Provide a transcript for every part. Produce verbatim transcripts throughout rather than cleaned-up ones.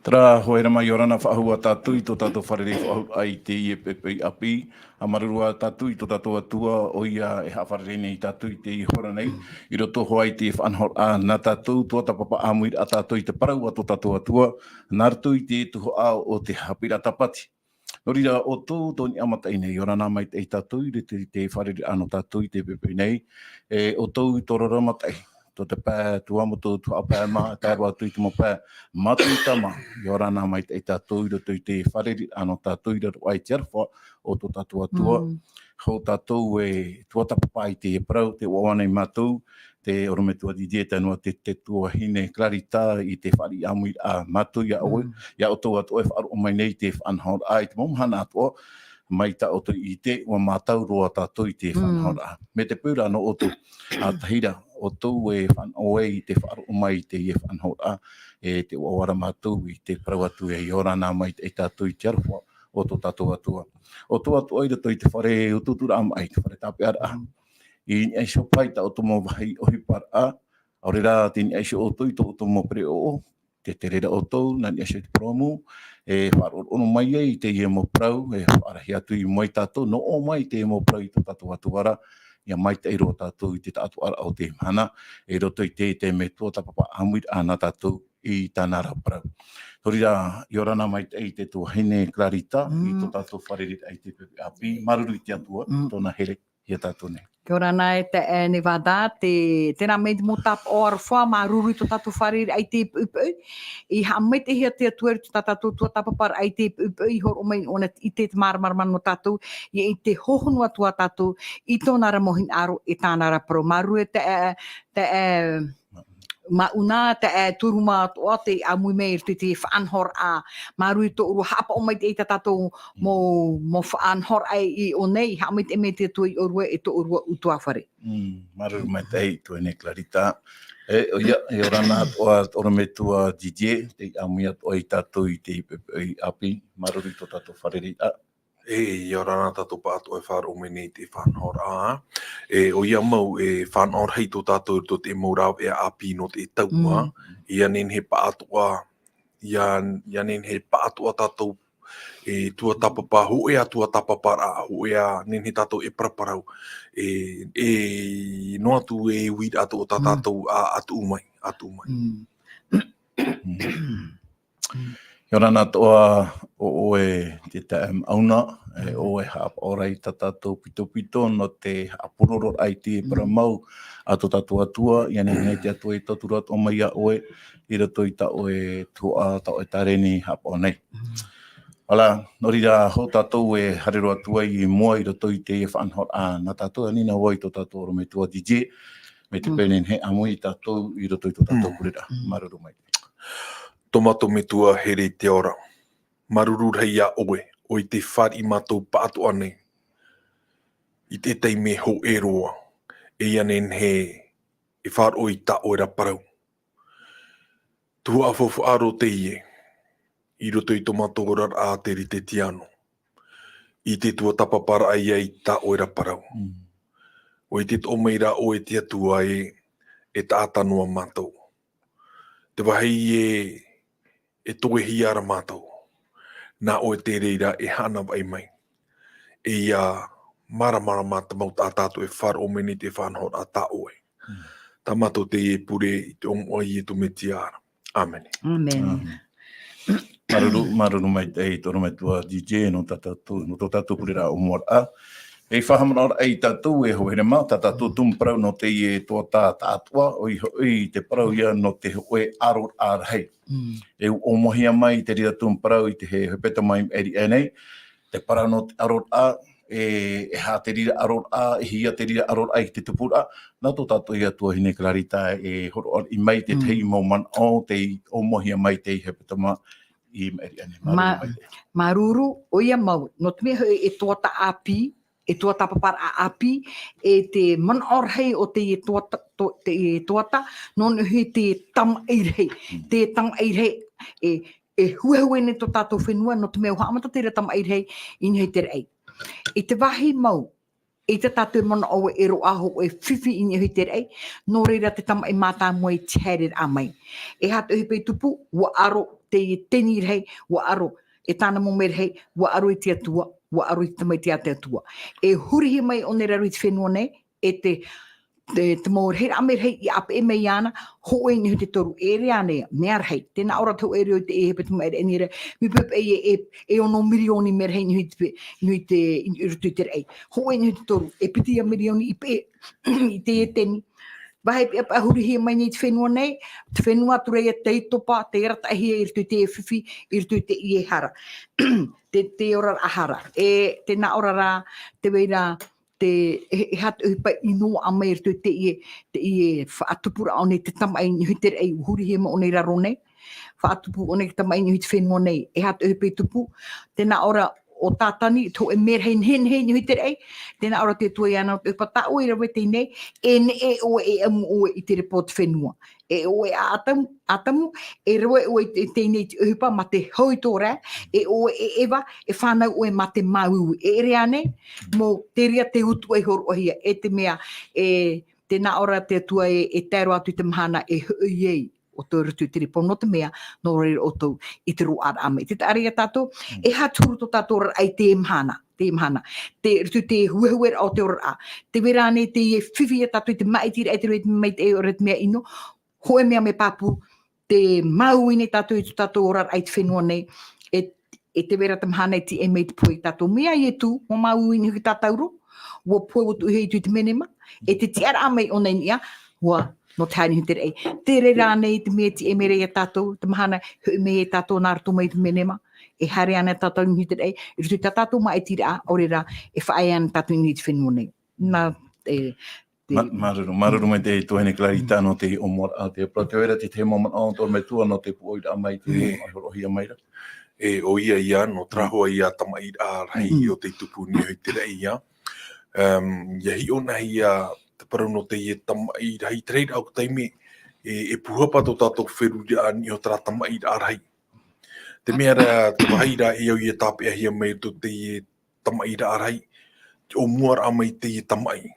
Terā, hoa here mai, ʻia ora na faʻahou ā tātou i tō tātou fārerei faʻahou i teie poʻipoʻi ʻāpī. ʻA māuruuru ā tātou i tō tātou Atua, ʻoia e haʻafārerei nei tātou i teie hora nei, i roto hoʻi i te faʻanahoraʻa nā tātou, tuatāpapa ʻāmui ā tātou i te parau a tō tātou Atua, nā roto i te tuhaʻa o te haʻapiʻiraʻa Tāpati. Nō reira, ʻoutou tō niʻa mataʻi nei, ʻia ora na maitaʻi tātou i roto i te fārereiraʻa nō tātou i te poʻipoʻi nei, e ʻoutou i tō rātou mataʻi, tō te pae tuamotu, tuhaʻa pae mā, tae roa atu i te mau pae matuita mā, ʻia ora na maitaʻi tātou i roto i te fārereiraʻa nō tātou i raro aʻe i te aroha o tō tātou Atua. Mm. Hou tātou e tuatāpapa i te parau, tē ʻoaʻoa nei mātou, te ʻorometua Didier, tae noa te, te tuahine Clarita, i te fāriʻi ʻāmui ā mātou iā ʻoe, Mm. iā ʻoutou atoʻa e faʻaroʻo mai nei te faʻanahoraʻa i te mau mahana atoʻa, mai tā ʻoutou i ʻite, ʻua mātau roa tātou i te Mm. faʻanahoraʻa. Mai te peu ra nō ʻoutou, ā, tahi ra, ʻoutou e fānaʻo ai i te faʻaroʻo mai i teie faʻanahoraʻa, e tē ʻoaʻoa ra mātou i te parau atu ē, ʻia ora na maitaʻi tātou i te aroha o tō tātou Atua. ʻOutou atoʻa i roto i te fare utuuturaʻa maʻi, te fare tāpeʻaraʻa. Mm. I niʻa iho paʻi tā ʻoutou mau vāhi ʻohiparaʻa, ʻaore rā tei niʻa iho ʻoutou i tō ʻoutou mau pereʻoʻo, tē tere ra ʻoutou, nā niʻa iho i te purōmu, e faʻaroʻo mai ai i teie mau parau, e faʻarahi atu i mua ia tātou, nō ʻō mai i teie mau parau i tō tātou Atua ra, ʻia maitaʻi roa tātou i te taʻatoʻaraʻa o teie mahana, i roto i te, te mea tuatāpapa ʻāmui ā nā tātou i tāna ra parau. Nō reira, ʻia ora na maitaʻi te tuahine Clarita, i Mm. tō tātou fārereiraʻa i te poʻipoʻi ʻāpī, māuruuru i te Atua, Mm. tōna here iā tātou nei. Kia ora na e taeaʻe Nevada, te, terā mai te mau tāpaʻo aroha, māuruuru i tō tātou fārereiraʻa i te poʻipoʻi. E haʻamaitaʻihia te Atua i roto i tā tātou tuatāpaparaʻa i te poʻipoʻi, i hōroʻa mai ʻōna i te, te māramarama nō tātou, ʻia ʻite hōhonu atu ā tātou i tōna ra mau hinaʻaro, e tāna ra parau. Māuruuru e taeaʻe, taeaʻe Mauna, taeaʻe Turuma atoʻa tei ʻāmui mai i roto i te faʻanahoraʻa. Māuruuru i tō ʻōrua haʻapaʻo mai i tā tātou mau, mau faʻanahoraʻa i ʻō nei, haʻamaitaʻi mai te Atua iā ʻōrua e tō ʻōrua ʻutuāfare. Mm, māuruuru maitaʻi tuahine Clarita. E, ʻoia, ʻia ora na atoʻa te ʻorometua Didier, tei ʻāmui atoʻa ia tātou i te poʻipoʻi ʻāpī, māuruuru i tō tātou fārereiraʻa. E, ʻia ora na tātou pāʻatoʻa e faʻaroʻo mai nei i te faʻanahoraʻa. E, ʻoia mau, e fānaʻo rahi tō tātou i roto i te mau rāveʻa ʻāpī nō te taua. Mm. ʻIa nehenehe pāʻatoʻa, ʻia, ʻia nehenehe pāʻatoʻa tātou, e, tuatāpapa, hōʻē ā tuatāpaparaʻa, hōʻē ā nehenehe tātou e paraparau, e, e, noa atu e uiraʻa atoʻa tā Mm. tātou a, atu mai, atu mai. Mm. Mm. Mm. ʻIa ora na atoʻa ʻo ʻoe te taeaʻe Mauna, e, Mm. ʻoe e haʻapaʻo ra i tā tātou pitopito nō te haʻapurororaʻa i te Mm. parau mau a tō tātou Atua, ʻia nehenehe te Atua e tauturu atoʻa mai iā ʻoe, i roto i tā ʻoe tuhaʻa, tā ʻoe tāreni haʻapaʻo nei. Mm. ʻAore rā, nō reira, hou tātou e haere roa atu ai i mua i roto i te faʻanahoraʻa nā tātou, ʻia nīnaʻi hoʻi tō tātou ʻorometua Didier, mai te Mm. peu nehenehe e ʻāmui ia tātou i roto i tō tātou Mm. pureraʻa. Mm. Māuruuru maitaʻi. Tō mātou Metua here i te ao ra. Māuruuru rahi iā ʻoe, ʻoe tei fāriʻi mātou pāʻatoʻa nei i te taime hōʻē roa, e ʻia nehenehe e faʻaroʻo i tā ʻoe ra parau. Tuhaʻa faufaʻa roa teie, i roto i tō mātou oraraʻa a Teretetiano, i te tuatāpaparaʻa ia i tā ʻoe ra parau. Mm. ʻOia tē toʻo mai ra ʻoe te Atua e, e taʻata noa mātou. Te vāhi e, e toehia ra mātou, nā ʻoe te reira e haʻanavaʻi mai. E ʻia māramarama te mau taʻata atoʻa e faʻaroʻo mai nei i te faʻanahoraʻa tā ʻoe. Mm. Tā mātou teie e pure i te iʻoa o Ietu Metia ra. ʻĀmene. ʻĀmene. ʻĀmene. Māuruuru, māuruuru maitaʻi tō ʻorometua Didier, nō tā tātou, nō tō tātou pureraʻa ʻōmuaraʻa. E faʻahaʻamanaʻoraʻa ia tātou e hoa here mā, tā tātou tumu parau nō teie tuhaʻa taʻatoʻa, ʻoia hoʻi te parau ia nō te hōʻē ʻaroraʻa rahi. Mm. E ʻōmuahia mai te reira tumu parau i te hepetoma i maʻiri aʻe nei, te parau nō te ʻaroraʻa, e, e aha te reira ʻaroraʻa, e hia te reira ʻaroraʻa i te tupuraʻa, nā tō tātou ia tuahine Clarita e hōroʻa mai te tahi Mm. mau manaʻo, tei ʻōmuahia mai teie hepetoma i maʻiri aʻe nei. Mā-, Māuruuru maitaʻi. Māuruuru, ʻoia mau, nō te mea hoʻi e tuatāpapa ʻāpī, e tuatāpaparaʻa ʻāpī, e te manaʻo rahi o teie tuata-, to-, te tuata, nō niʻa hoʻi te tamaʻi rahi. Mm. Te tamaʻi rahi, e, e huehue nei tō tātou fenua, nō te mea ʻua haʻamata te reira tamaʻi rahi, i niʻa i te raʻi. I te vāhi mau, ʻEita tātou e manaʻo e roaʻa hōʻē fifi i niʻa i te raʻi, nō reira te tamaʻi mātāmua i te haereraʻa mai. E aha te ʻohipa i tupu, ʻua aro teie teni rahi, ʻua aro, e tāna mau mea rahi, ʻua aro i te Atua, ʻua aro i te Tamaiti a te Atua. E hurihia mai ʻōna i raro i te fenua nei, e te, te, te mau rahiraʻa mea rahi i ʻāpeʻe mai iāna, hōʻē i niʻa i te toru, e ʻere ānei, mea rahi, tē nā ʻō ra te hōʻē reo i te ʻē, e pē te maʻi raʻi nei ra, mea pēpē e, e, e ono mirioni mea rahi i niʻa i te, i niʻa i te, i, i roto i te raʻi. Hōʻē i niʻa i te toru, e piti ia mirioni i peʻe, i teie teni. Vāhi peʻapeʻa hurihia mai nei te fenua nei, te fenua atu ra ia tei topa, tei arataʻihia i roto i teie fifi, i roto i teie hara. Te, te oraraʻa hara. E, tē nā ʻō ra rā, tē vai ra, te, e, e aha te ʻohipa i noaʻa mai i roto i teie, teie faʻatupuraʻa ʻōna i te tamaʻi i niʻa i te raʻi, ʻua hurihia mai ʻōna i raro nei. Faʻatupu ʻōna i te tamaʻi i niʻa i te fenua nei. E aha te ʻohipa i tupu, tē nā ʻō ra ʻo Tātani, te hōʻē mea rahi nehenehe i niʻa i te raʻi, tē nā ʻō ra te Atua iāna, te ʻohipa tā ʻoe i rave i teie nei, e neʻe ʻoe, e ʻamu ʻoe i te repo o te fenua. E ʻoe ʻo Atamu, Atamu, e rave ʻoe i te, teie nei te ʻohipa mā te hau i tō rā, e ʻoe ʻo Eva, e fānau ʻoe mā te māuiui. E ʻere ānei, mau te reira te utuʻa i hōroʻahia, e te mea, e, tē nā ʻō ra te Atua e, e tae roa atu i te mahana e hoʻi ai ʻoutou i roto i te repo, nō te mea, nō reira ʻoutou i te roaʻaraʻa mai. Tē taʻa ra ia tātou, e aha te huru tō tātou oraraʻa i teie mahana, teie mahana. Te, i roto i te huehueraʻa o te oraraʻa. Tē vai ra ānei teie fifi ia tātou i te maʻitiraʻa, i te rave i te maitaʻi, e ʻere i te mea ʻino, hōʻē mea mea pāpū, tē māuiui nei tātou i tō tātou oraraʻa i te fenua nei, e, e tē vai ra te mahana e tiʻa mai te pohe ia tātou. Mai iā Ietu, ʻua māuiui i niʻa i te tātauro, ʻua pohe, ʻua tuʻu i te menema, e te tiʻaraʻa mai ʻōna i niʻa, ʻua, nō te haere i te raʻi. Te reira ānei te mea e tiʻa mai ra ia tātou, te mahana, hoʻi mai ia tātou nā roto mai i te menema, e haere ana tātou i niʻa i te raʻi, i roto i tā tātou maʻitiraʻa, ʻaore rā, e faʻaea ana tātou i niʻa i te fenua nei. Nā, e, te Mā-, māuruuru, māuruuru maitaʻi e tuahine Clarita nō te ʻōmuaraʻa, te parau, tē vai ra te tahi mau manaʻo tō te metua nō te pūʻoiraʻa mai, te hōroʻahia mai ra. E, ʻoia ia, nō terā hoʻi ia tamaʻiraʻa rahi o tei tupu i niʻa i te raʻi ia. Em, ʻia hiʻo na ia te parau nō teie tamaʻi rahi, te reira ʻoku taime, e, e pūhapa tō tātou feruriraʻa i niʻa i terā tamaʻiraʻa rahi. Te mea ra, te vāhi ra e au ia tāpeʻahia mai tō teie tamaʻiraʻa rahi, te ʻōmuaraʻa mai teie tamaʻi.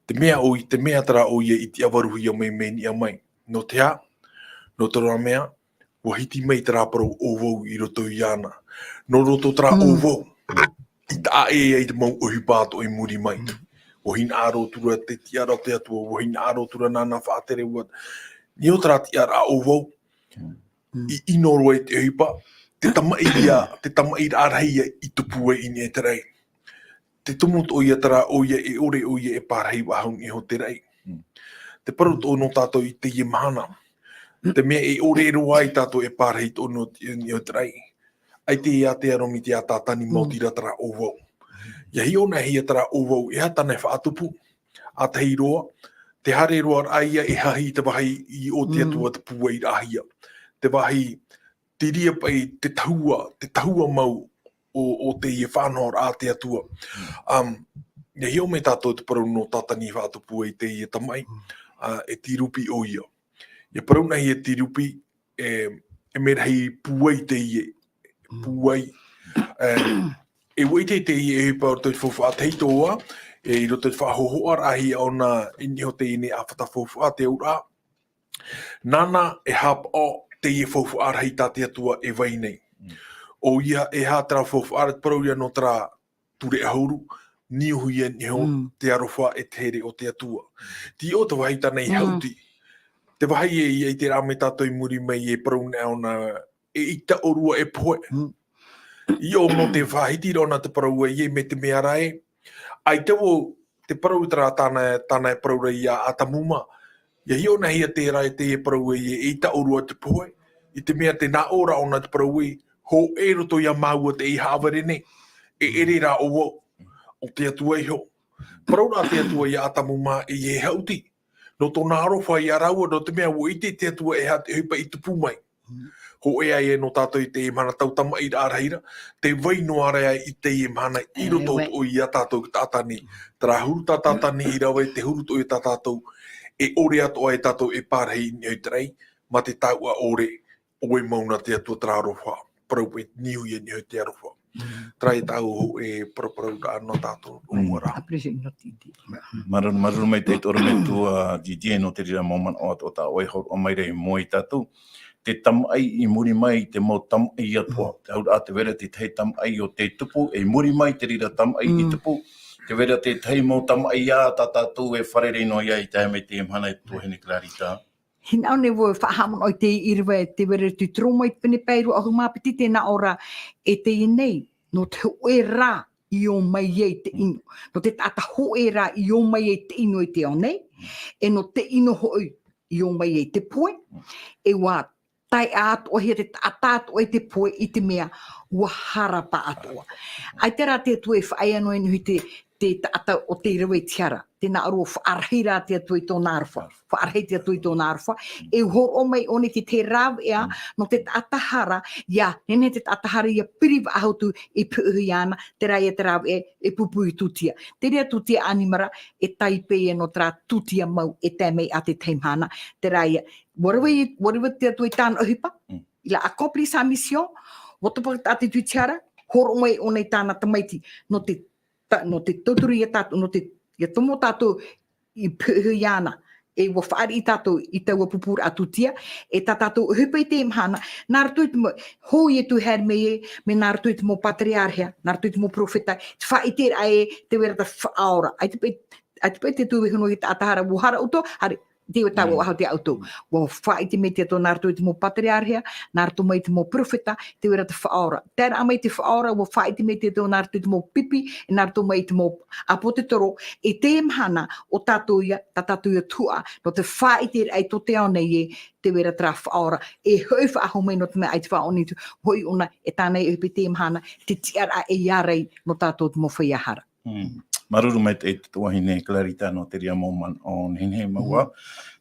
Te mea ʻoi, te mea terā ʻoia i tiʻavaruhia mai, mai niʻa mai. Nō te aha? Nō terā mea, ʻua hiti mai terā parau ʻōvau i roto iāna. Nō roto terā ʻōvau, i taʻa ʻē ai te mau ʻohipa atoʻa i muri mai. ʻUa hinaʻaro atu ra te tiʻaraʻa o te Atua, ʻua hinaʻaro atu ra nāna faʻatere, ʻua, i niʻa i terā tiʻaraʻa ʻōvau, i ʻino roa i te ʻohipa, te tamaʻi ia, te tamaʻiraʻa rahi ia i tupu ai i niʻa i te raʻi. Te tumu atoʻa ia terā ʻoia e ʻore ʻoia e pārahi faʻahou i niʻa i te raʻi. Te parau atoʻa nō tātou i teie mahana. Te mea e ʻore roa ai tātou e pārahi atoʻa i niʻa i te raʻi. ʻAita e ʻite ra mai te Tātani maoti ra terā ʻōvau. ʻIa hiʻo na hia terā ʻōvau, e aha tāna e faʻatupu. ʻA tahi roa, te haere roa ra ia e hahi i te vāhi i ʻō te Atua te pūairaʻahia. Te vāhi, te reira paʻi, te tahua, te tahua mau o, o teie faʻanahoraʻa a te Atua. Um, ʻia hiʻo mai tātou te parau nō Tātani faʻatupu ai teie tamaʻi, a, e Tirupi ʻoia. ʻIa parau na hia Tirupi, e, e mea rahi pūai teie, pūai. E, e ʻua ʻite teie e pau roto i te faufaʻa tahito ā, e, i roto i te faʻahōhoʻaraʻahia ʻōna i niʻa i teie nei ʻāfata faufaʻa te auraʻa. Nāna e haʻapaʻo teie faufaʻa rahi tā te Atua e vai nei. ʻOia e aha terā faufaʻa, te parau ia nō terā ture ʻahuru, niuhia i niʻa i te aroha e te here o te Atua. Tei ʻō te vāhi tāna i haʻuti. Te vāhi e ʻia ʻite ra mai tātou i muri mai e parau nei ʻōna e ʻeita ʻōrua e pohe. ʻIa ʻō nō te faʻahiti ra ʻōna te parau ē, mai te mea ra ē. ʻAita vau te parau terā tāna, tāna e parau ra ia Atamu mā. ʻIa hiʻo na hia terā e te parau ē, e ʻeita ʻōrua te pohe. I te mea tē nā ʻō ra ʻōna te parau ē, hōʻē roto ia māua teie haʻavare nei. E ʻere rā ʻo vau, ʻo te Atua iho. Parau ra te Atua ia Atamu mā, e ʻia haʻuti. Nō tōna aroha ia rāua, nō te mea ʻua ʻite te Atua e aha te ʻohipa i tupu mai. Hōʻē ā ia nō tātou i teie mahana, tau tamaʻiraʻa rahi ra, tē vai noa ra i teie mahana i roto atoʻa ia tātou i te taʻata nei. Terā huru tā Tātani i rave, te huru atoʻa ia tā tātou, e ʻore atoʻa e tātou e pārahi i niʻa i te raʻi, mā te taoʻa ʻore, ʻo vai mau nā te Atua terā aroha, parau paʻi niuhia i niʻa i te aroha. Terā e tāʻu hōʻē paraparauraʻa nō tātou o mua ra. Māuruuru, māuruuru maitaʻi te ʻorometua Didier nō te reira mau manaʻo atoʻa tā ʻoe e hōroʻa mai ra i mua ia tātou. Te tamaʻi i muri mai, te mau tamaʻi atoʻa. Te auraʻa tē vai ra te tahi tamaʻi o tē tupu, i muri mai te reira tamaʻi i tupu. Tē vai ra te tahi mau tamaʻi ā tā tātou e fārerei noa ia i tae mai teie mahana e tuahine Clarita. Hinaʻaro nei vau e faʻahaʻamanaʻo i te ʻīrava e tē vai ra te toro mai te pene pae e rua ʻahuru mā piti tē nā ʻō ra e teie nei, nō te hōʻē rā i ō mai ai te ʻino. Nō te taʻata hōʻē rā i ō mai ai te ʻino i te ao nei, e nō te ʻino hoʻi i ō mai ai te poe, e ʻua tae atoʻahia te taʻata atoʻa i te poe i te mea ʻua hara paʻatoʻa. ʻAita rā te Atua e faʻaea noa i te, te taʻata o tei rave i te hara. Tē nā ʻō ra ʻua faʻarahi rā te Atua i tōna aroha. Faʻarahi te Atua i tōna aroha. E hōroʻa mai ʻōna i te, te rāveʻa nō te taʻata hara, ʻia, nehenehe te taʻata hara ʻia piri faʻahou atu i puʻuhi ana, terā ia te rāveʻa e pūpū i tūtia. Te reira tūtia ʻanimara, e taipe ia nō terā tūtia mau e tae mai ā te tahi mahana, terā ia, ʻua rave, ʻua rave te Atua i tāna ʻohipa, il a accompli sa mission, ʻua topa tātou i te hara, hōroʻa mai ʻōna i tāna tamaiti, nō te, ta-, nō te tauturu ia tātou, nō te, ʻia tomo tātou i puʻuhi ana, e ʻua fāriʻi tātou i taua pūpūraʻa tūtia, e tā tātou ʻohipa i teie mahana, nā roto i te mau, hou Ietu e haere mai ai, mai nā roto i te mau patriarhea, nā roto i te mau perofeta, te faʻaʻiteraʻa e tē vai ra te Faʻaora. ʻAita paʻi, ʻaita paʻi te Atua e hōroʻa i te taʻata hara, ʻua hara ʻoutou, haere, tē vai tāua faʻahou te ʻoutou. ʻUa faʻaʻite mai te Atua nā roto i te mau patriarhea, nā roto mai i te mau perofeta, tē vai ra te Faʻaora. Taeraʻa mai te Faʻaora, ʻua faʻaʻite mai te Atua nā roto i te mau pipi, e nā roto mai i te mau ʻāpōtetoro, i teie mahana ʻo tātou ia, tā tātou ia tuhaʻa, nō te faʻaʻiteraʻa i tō te ao nei e, tē vai ra terā Faʻaora, e hoʻi faʻahou mai nō te mea ʻaita faʻaʻoni atu, hoʻi ʻōna, e tāna i ʻohipa i teie mahana, te tiʻaraʻa e ʻia ora ai nō tātou te mau feiā hara. Mm. Māuruuru maitaʻi te tuahine Clarita nō te reira mau manaʻo nehenehe mau ā,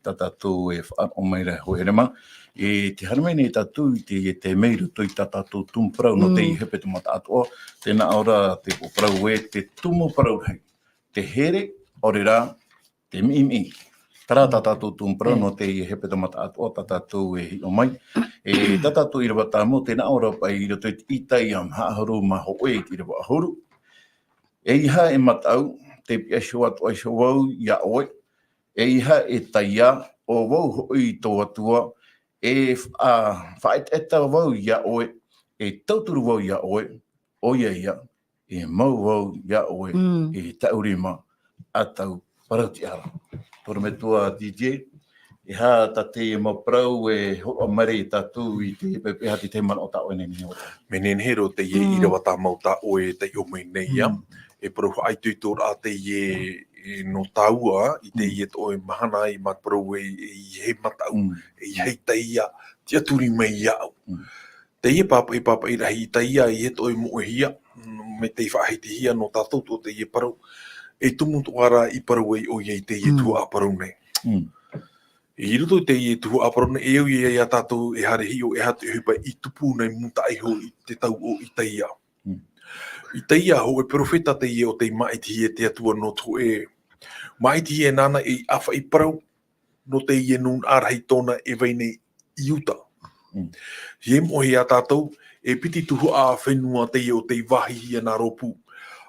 tā tātou e faʻaroʻo mai ra e hōʻē rima. E tē haere mai nei tātou i te, i te mea i roto i tā tātou tumu parau nō teie hepetoma taʻatoʻa, tē nā ʻō ra te parau ē, te tumu parau rahi. Te here, ʻaore rā, te miʻimiʻi. Terā tā tātou tumu parau nō teie hepetoma taʻatoʻa tā tātou e hiʻo mai. E tā tātou ʻīrava tāmau, tē nā ʻō ra paʻi i roto i te Isaia maha ʻahuru mā hōʻē i te ʻīrava ʻahuru. ʻEiaha e mataʻu, tei pihaʻi iho atoʻa iho vau ia ʻoe. ʻEiaha e taiā, ʻo vau hoʻi tō Atua, e fa-, faʻaʻetaʻeta vau ia ʻoe, e tauturu vau ia ʻoe, ʻoia ia, e mau vau ia ʻoe, e taʻu rima, ʻatau parau tiʻa ra. Te ʻorometua Didier, e aha tā teie mau parau e hōroʻa mai ra ia tātou i te, e aha te tahi manaʻo tā ʻoe e nehenehe e ʻore? Mea nehenehe roa teie ʻīrava tāmau tā ʻoe e taiʻo mai nei, ā. E parau faʻaitoitoraʻa teie, e, nō tāua, i teie tō ʻoe mahana, i mā te parau ē, e, ʻeiaha e mataʻu, ʻeiaha e taiā, tiʻaturi mai iāʻu. Teie pāpaʻi, pāpaʻi rahi i Isaia, ʻeiaha e moʻehia, mm, mai tei faʻahitihia nō tātou tō teie parau. E tumu atoʻa rā i parau ai ʻoia i teie tuhaʻa parau nei. I roto i teie tuhaʻa parau nei, e au ia ia tātou e haere hiʻo e aha te ʻohipa i tupu nā mua taʻa iho i te tau o Isaia. Isaia, hōʻē perofeta teie ʻo tei māʻitihia e te Atua nō te hōʻē, māʻitihia nāna ei ʻāfaʻi parau, nō teie nūnaʻa rahi tōna e vai nei i Iuta. Hia moʻe ia tātou, e piti tuhaʻa fenua teie ʻo tei vāhihia nā rōpū.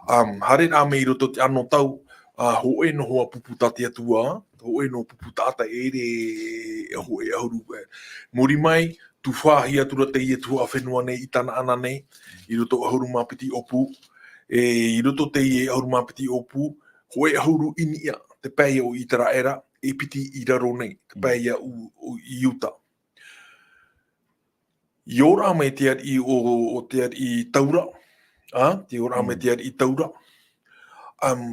Um, haere rā mai i roto i te anotau, ā, hōʻē noa pupu tā te Atua, hōʻē noa pupu taʻata e ʻere, hōʻē ʻahuru, e. Muri mai, tuhaʻa hia atu ra teie tuhaʻa fenua nei i Tanaana nei, i roto ʻahuru mā piti ʻōpū, e, i roto teie ʻahuru mā piti ʻōpū, hōʻē ʻahuru i niʻa, te pae o Iseraela, e piti i raro nei, te pae o, o Iuta. I ora mai te ariʻi o, o te ariʻi Taura, ā, te ora mai te ariʻi Taura, um,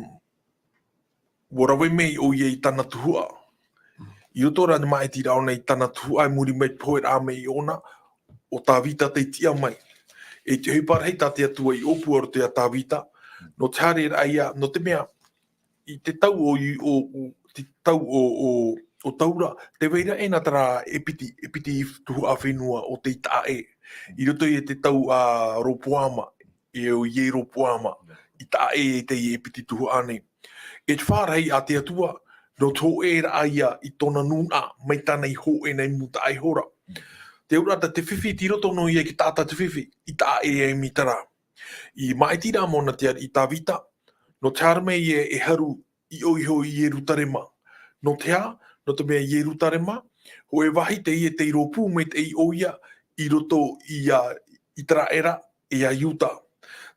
ʻua rave mai ʻoia i tāna tuhaʻa. I roto rā te māʻitiraʻa ʻōna i tāna tuhaʻa, i muri mai pohe rā mai ʻōna, ʻo Tāvita tei tiʻa mai. E te ʻohipa rahi tā te Atua i ʻōpū i roto ia Tāvita, nō te haereraʻa ia, nō te mea, i te tau o, o, o, te tau o, o, o Taura, tē vai ra ʻēna terā e piti, e piti tuhaʻa fenua ʻo tei taʻa ʻē. I roto i te tau a Rehoboama, e ʻo Ieroboama, i taʻa ʻē i teie e piti tuhaʻa nei. E te fārahi a te Atua, nō te hōʻēraʻa ia i tōna nūnaʻa, mai tāna i hōʻē nā mua taʻa iho ra. Te auraʻa tā te fifi, tei roto noa ia i te taʻata te fifi, i taʻa ʻē ai mai terā. I māʻitiraʻa mau nā te ariʻi Tāvita, nō te haere mai e, e haru i ʻō iho i Ierutarema. Nō te aha? Nō te mea Ierutarema, hōʻē vāhi teie tei rōpū maitaʻi ʻoia i roto ia Iteraʻera e ia Iuta.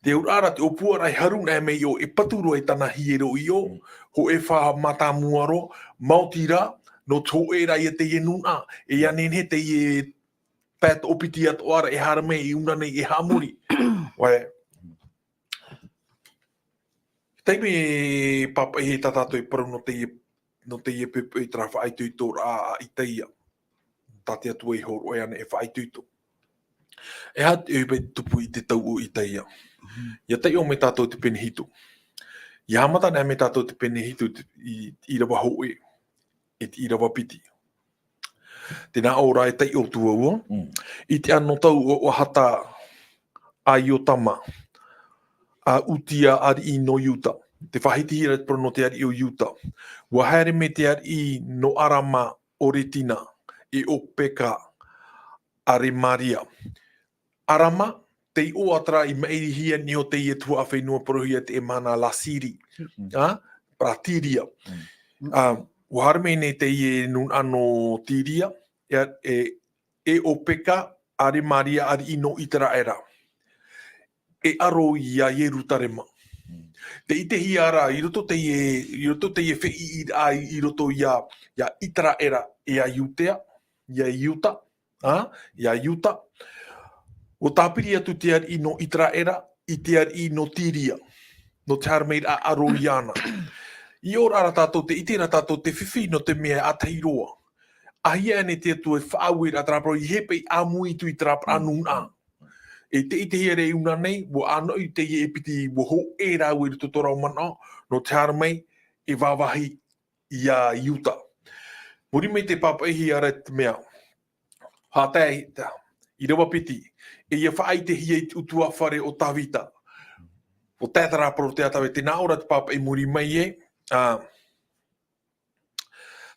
Te auraʻa ra te ʻōpuaraʻa e haru nā mai i ʻō, e patu roa i tāna hiero i ʻō, hōʻē faʻa mātāmua roa, maoti rā, nō te hōʻē rā ia teie nūnaʻa, e ia nehenehe teie pae toʻopiti atoʻa ra e haere mai i ʻuna nei e haʻamori. Ua e. Taime pāpaʻi hia tā tātou e parau nō teie, nō teie poʻipoʻi terā faʻaitoitoraʻa a Itaia. Tā te Atua i hōroʻa ana e faʻaitoito. E aha te ʻohipa i tupu i te tau o Itaia? Ia taiʻo mai tātou te pene hitu. Ia haʻamata anaʻe mai tātou te pene hitu i, i, ʻīrava hōʻē, e te ʻīrava piti. Tē nā ʻō ra e taiʻo atu vau. I te anotau o Ahata a Iotama, a Utia ariʻi nō Iuta. Te faʻahitihia ra te parau nō te ariʻi o Iuta. Ua haere mai te ariʻi nō Arama o Retina, e ʻo Peka a Remaria. Arama, tei ʻō atu ra i maʻirihia nei iho teie tuhaʻa fenua parauhia te ʻēmana Lasiri. Ā, Paratiria. Ā, ua haere mai nei teie nūnaʻa nō Tiria, e, e, e ʻo Peka a Remaria ariʻi nō Iteraʻera. E aro ia Ierutarema. Te ʻitehia ra, i roto teie, i roto teie feʻiraʻa i, i roto ia, ia Iteraʻera, e ia Iutea, ia Iuta, ā, ia Iuta. Ua tāpiri atu te ariʻi nō Iteraʻera, i te ariʻi nō Tiria. Nō te haere mai ra aro iāna. I ʻō ra tātou, te ʻite ra tātou, te fifi nō te mea ʻātahi roa. ʻAhia nei te Atua e faʻaue ra terā parau, ʻeiaha paʻi ʻāmui atu i terā parau nūnaʻa. E te ʻitehia ra i ʻuna nei, ua ʻānoʻi teie e piti, ua hōʻē rāua i roto tō rāua manaʻo, nō te haere mai, e vāvāhi ia Iuta. Muri mai te pāpaʻihia ra te mea. Hātae, ʻīrava piti. E ia faʻaʻitehia i te ʻutuāfare o Tāvita. ʻO tae terā parau te ʻātahi, tē nā ʻō ra te pāpaʻi muri mai ē, ā,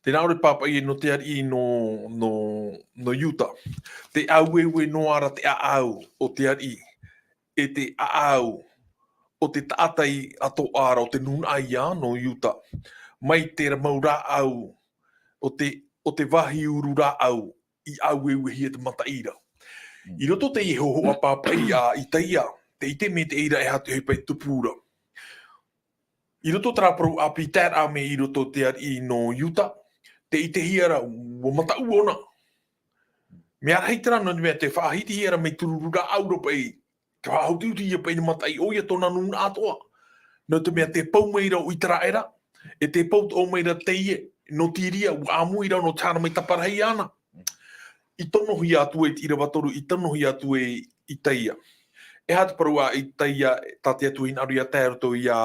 tē nā ʻō ra te pāpaʻi ē nō te ariʻi nō, nō, nō Iuta. Te ʻāueue noa ra te ʻāʻau o te ariʻi, e te ʻāʻau o te taʻata atoʻa ra o te nūnaʻa ia nō Iuta. Mai te mau rāʻau o te, o te vāhi uru rāʻau i ʻāueuehia te mataʻi ra. I roto teie hōhoʻa pāpaʻi a Itaia, te ʻite maitaʻi ra e aha te ʻohipa i tupu ra. I roto terā parau ʻāpī taeraʻa mai i roto te ariʻi nō Iuta, te ʻitehia ra, ua mataʻu ʻōna. Mea rahi terā nō te mea tē faʻahitihia ra mai te ruru rāʻau ra paʻi, te faʻahuti-huti ia paʻi nō mataʻi ʻoia tōna nūnaʻa atoʻa. Nō te mea tē pau mai ra ʻo Iteraʻera, e tē pau atoʻa mai ra teie, nō Tiria, ua ʻāmui ra nō te haere mai taparahi iāna. I tonohia atu e te ʻīrava toru, i tonohia atu e Itaia. E aha te parau a Itaia, tā te Atua i hinaʻaro ia tae roto ia,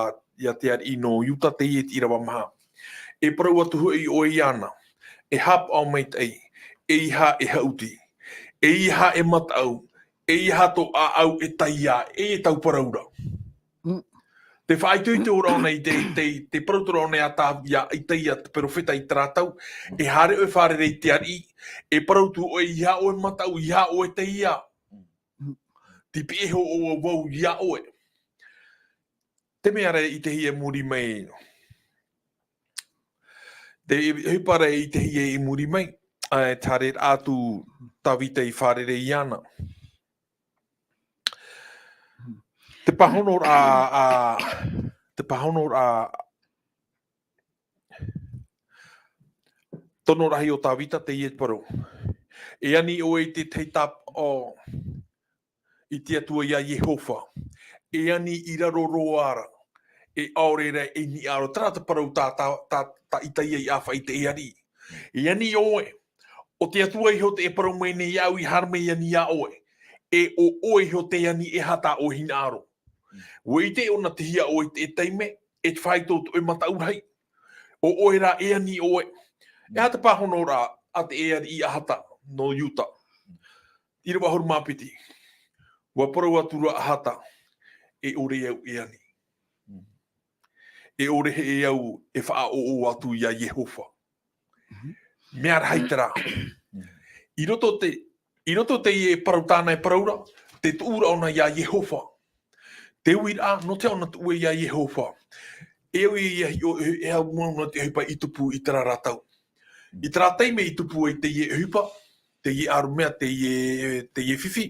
ia te ariʻi nō Iuta teie te ʻīrava maha. E parau atu hoʻi ʻoe iāna, e haʻapaʻo maitaʻi, ʻeiaha e haʻuti, ʻeiaha e mataʻu, ʻeiaha tō ʻāʻau e taiā, e tau parau ra. Te faʻaitoito ra ʻōna i te, te, te parau ra ʻōna ia tā, ia Itaia te perofeta i terā tau, e haere ʻoe fārerei i te ariʻi, e parau atu ʻoe, ʻeiaha ʻoe mataʻu, ʻeiaha ʻoe taiā. Te piʻi iho ʻo vau ia ʻoe. Te mea ra e ʻitehia i muri mai. Te ʻohipa ra e ʻitehia i muri mai. ʻA, e haere atu Tāvita i fārerei iāna. Te pāhonoraʻa, ā, te pāhonoraʻa, tono rahi o Tāvita teie te parau. E ani ʻoe i te tahi tāpaʻo i te Atua ia Iehova. E ani i raro roa ra. E ʻaore ra e niʻa roa. Terā te parau tā, tā, tā, tā Itaia i ʻāfaʻi i te ariʻi. E ani ʻoe. ʻO te Atua iho tē parau mai nei iāʻu i haere mai ani ia ʻoe. E ʻo ʻoe iho te ani e aha tā ʻoe hinaʻaro. ʻUa ʻite ʻōna te hia ʻoe i te taime, e te faito o te mataʻu rahi. ʻO ʻoe rā e ani ʻoe. E aha te pāhonoraʻa a te ariʻi Ahata nō Iuta. ʻĪrava ʻahuru mā piti. ʻUa parau atu ra Ahata, e ʻore au e ani. E ʻore hoʻi au e faʻaʻoʻo atu ia Iehova. Mea rahi terā. I roto te, i roto teie parau tāna e parau ra, te tuʻu ra ʻōna ia Iehova. Te uiraʻa, nō te aha ʻōna tuʻu ai iā Iehova. E au ia hiʻo, e, e au mua nō te ʻohipa i tupu i terā ra tau. I terā taime i tupu ai teie ʻohipa, teie ʻārumia, teie, teie fifi.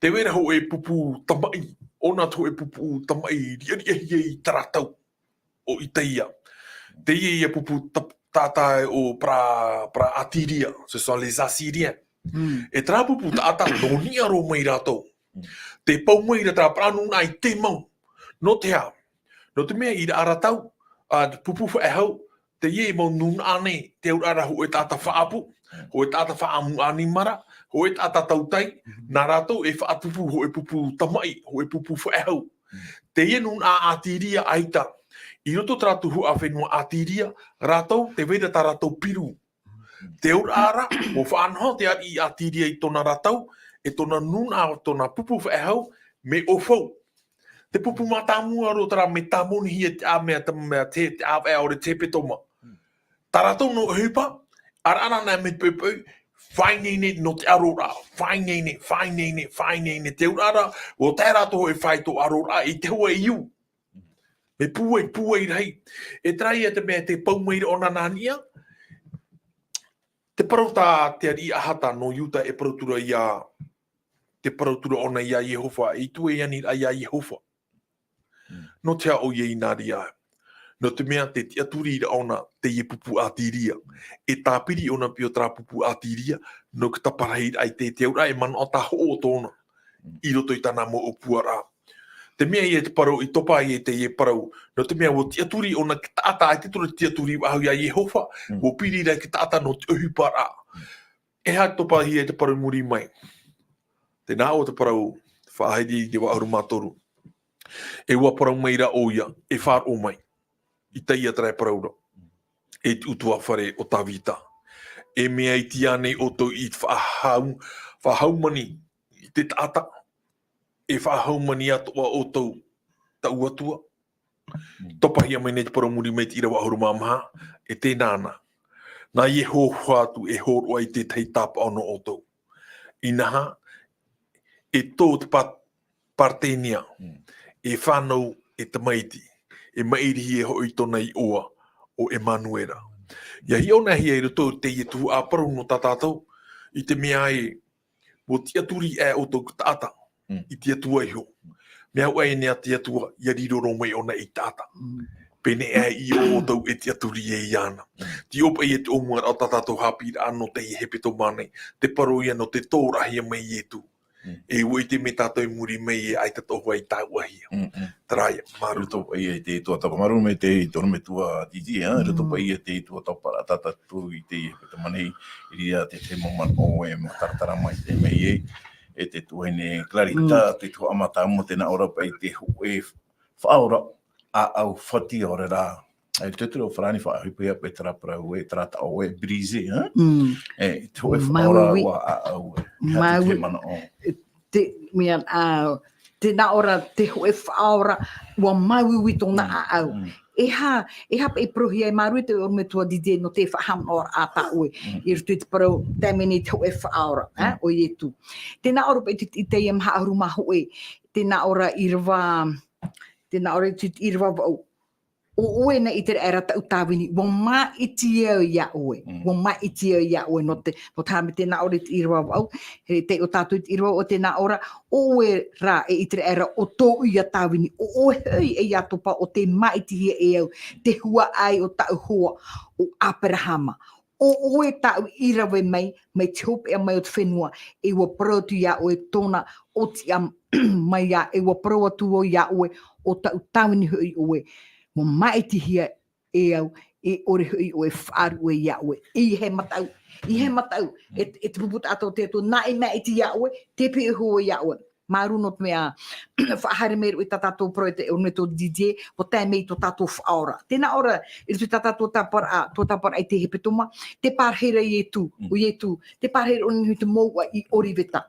Tē vai ra hōʻē pupu tamaʻi, ʻōna atu hōʻē pupu tamaʻi riʻariʻahia i terā tau ʻo Itaia. Teie ia pupu ta-, taʻata ʻo parau, parau Atiria, ce sont les Assyriens. Mm. E terā pupu taʻata, nō niʻa roa mai rātou. Mm. Tē pau mai ra terā parau nūnaʻa i te mau. Nō te aha? Nō te mea i rā ra tau, ā, pupu faʻehau, teie mau nūnaʻa nei, te auraʻa ra hōʻē taʻata faʻaʻapu, hōʻē taʻata faʻaʻamu ʻanimara, hōʻē taʻata tautai, nā rātou e faʻatupu hōʻē pupu tamaʻi, hōʻē pupu faʻehau. Teie nūnaʻa Atiria ʻaita, i roto terā tuhaʻa fenua Atiria, rātou, tē vai ra tā rātou piru. Te auraʻa ra, ʻua faʻanaho te ariʻi Atiria i tōna ra tau, e tōna nūnaʻa, tōna pupu faʻehau, mea ʻaufau. Te pupu mātāmua roa terā mea tāmonihia te ʻāmui, te mea te, te ʻāvaʻe ʻaore te hepetoma. Tā rātou noa ʻohipa, ʻaraʻara ana mea poipoi, faʻaineine nō te ʻaroraʻa, faʻaineine, faʻaineine, faʻaineine, te auraʻa ra, ʻua tae rātou e fāito ʻaroraʻa i te hua i ū. Mea pūai, pūai rahi. E terā ia te mea tē pau mai ra ʻōna nā niʻa. Te parau tā te ariʻi Ahata nō Iuta e parau atu ra iā, tē parau atu ra ʻōna iā Iehova, e ʻite ʻoe e ani ra iā Iehova. Mm. Nō te aha ʻoia i nā reira? Nō te mea tē tiʻaturi ra ʻōna teie pupu Atiria. E tāpiri ʻōna piʻi terā pupu Atiria, nō te taparahi raʻa i te, te auraʻa e manaʻo tāhoʻo tōna. Mm. I roto i tāna mau ʻōpuaraʻa. Te mea ia te parau, i topa ia teie parau, nō te mea ʻua tiʻaturi ʻōna te taʻata, ʻaita atu ra tiʻaturi faʻahou iā Iehova, Mm. ʻua piri ra te taʻata nō te ʻohiparaʻa. Mm. E aha te topa ia te parau i muri mai? Tē nā ʻō te parau, faʻahaere i te ʻīrava ʻahuru mā toru. E ʻua parau mai ra ʻoia, e faʻaroʻo mai. I teie terā e parau ra. E te ʻutuāfare o Tavita. E mea iti ānei ʻoutou i faʻahau-, faʻahaumani i te taʻata, e faʻahaumani atoʻa ʻoutou, taʻu Atua. Mm. Topahia mai nei te parau muri mai te ʻīrava ʻahuru mā maha, e tēnā na. Nā Iehova atu e hōroʻa i te tahi tāpaʻo nō ʻoutou. Inaha, e tō te Pa-, Paretenia, Mm. e fānau, e tamaiti, e maʻirihia hoʻi tōna iʻoa, ʻo Emanuera. ʻIa hiʻo na hia i roto i teie tuhaʻa parau nō tā tātou, i te mea ē, ʻua tiʻaturi aʻe ʻoutou i te taʻata, Mm. i te Atua iho. Mea au ʻae nei a te Atua, ʻia riro roa mai ʻōna i te taʻata. Mm. Pēnei aʻe i ʻō ʻoutou e tiʻaturi e iāna. Mm. Te ʻōpuaraʻa e te ʻōmuaraʻa o tā tātou haʻapiʻiraʻa nō teie hepetoma nei. Te parau ia nō te tōraʻahia mai Ietu. Mm. E ʻua ʻite mai tātou i muri mai e ʻaita atoʻa i tāuʻahia. Mm, mm. Terā ia, māuruuru. I roto paʻi i te tuatāpapa, māuruuru maitaʻi te ʻorometua Didier, ā, i roto Mm. paʻi i te tuatāpaparaʻa tā tātou i teie hepetoma nei, i reira te tahi mau manaʻo e mataratara mai te mea ē, e te tuahine Clarita, Mm. te tuhaʻa mātāmua, tē nā ʻō ra paʻi te hōʻē faʻaora ʻāʻau fati ʻaore rā. E te tūturu o farāni faʻaʻohipa ia paʻi terā parau ē, terā taʻo ē, brisé, hein? Mm. E, te hōʻē faʻaora Māuiui. ʻua ʻāʻau ē. E aha te Māui-, tahi manaʻo? Te, mea, ā, tē nā ʻō ra te hōʻē faʻaora, ʻua māuiui tōna Mm, ʻāʻau. mm. E aha, e aha paʻi e parauhia ai, māuruuru te ʻorometua Didier nō te faʻahaʻamanaʻoraʻa tā ʻoe. Mm, I mm. roto i te parau, tae mai nei te hōʻē faʻaora, ā, Mm. ʻo Ietu. Tē nā ʻō ra paʻi te, i teie maha ʻahuru mā hōʻē, tē nā ʻō ra ʻīrava, tē nā ʻō ra te, te ʻīrava vaʻu. ʻO ʻoe na ʻĪteraʻera taʻu tāvini, ʻua māʻiti au iā ʻoe. Mm. ʻUa māʻiti au iā ʻoe, nō te, nō te aha, mea tē nā ʻō ra i te ʻīrava vaʻu, e taiʻo tātou i te ʻīrava vaʻu, tē nā ʻō ra, ʻo ʻoe rā e ʻĪteraʻera ʻo tōʻu ia tāvini, ʻo ʻoe hoʻi e ʻia topa ʻo tē māʻitihia e au, te huaʻai o taʻu hoa, ʻo ʻĀperahama. ʻO ʻoe tāʻu i rave mai, mai te hopeʻa mai o te fenua, e ʻua parau atu iā ʻoe tōna ʻōtiʻa mai ā, e ʻua parau atu vau iā ʻoe, ʻo taʻu tāvini hoʻi ʻoe. ʻUa māʻitihia e au, e ʻore hoʻi ʻoe e faʻaruʻe iā ʻoe. I hea mataʻu, i hea mataʻu, e, e te pupu taʻata o te Atua, nā ʻō e māʻiti iā ʻoe, tē pihaʻi iho vau iā ʻoe. Māuruuru nō te mea, faʻahaere mai roa i tā tātou parau e te ʻorometua Didier, ʻua tae mai i tō tātou faʻaora. Tē nā ʻō ra, i roto i tā tātou tāpaparaʻa, tuatāpaparaʻa i te hepetoma, tē pārahi ra Ietu, Mm. ʻo Ietu, tē pārahi ra ʻōna i te mouʻa i ʻOriveta.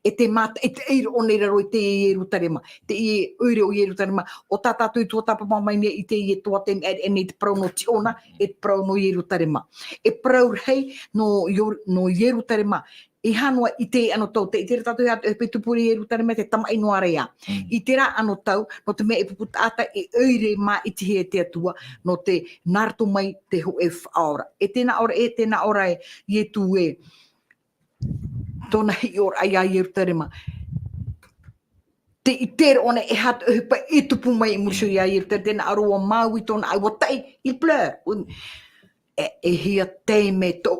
E tē mata-, e tē ʻaira ʻōna i raro i te Ierutarema, te ʻoire o Ierutarema, ʻo tā tātou i tuatāpapa mai nei i teie tuatāpaparaʻa nei te parau nō Tsiona, e te parau nō Ierutarema. E parau rahi nō Io-, nō Ierutarema, E hā noa i te anotau, tē ʻite ra tātou e aha te ʻohipa i tupu i Ierutarema, te tamaʻi noa ra ia. I terā anotau, nō te mea e pupu taʻata, e ʻoire māʻitihia e te Atua, nō te nā roto mai te hōʻē faʻaora. E tē nā ʻō ra, e tē nā ʻō ra e Ietu ē, tōna hiʻoraʻa ia Ierutarema. Tē ʻite ra ʻōna e aha te ʻohipa i tupu mai i muri iho ia Ierutarema, tē nā ʻō ra ʻua māuiui tōna ʻāuataʻi, il pleure. E, e hia taime tō,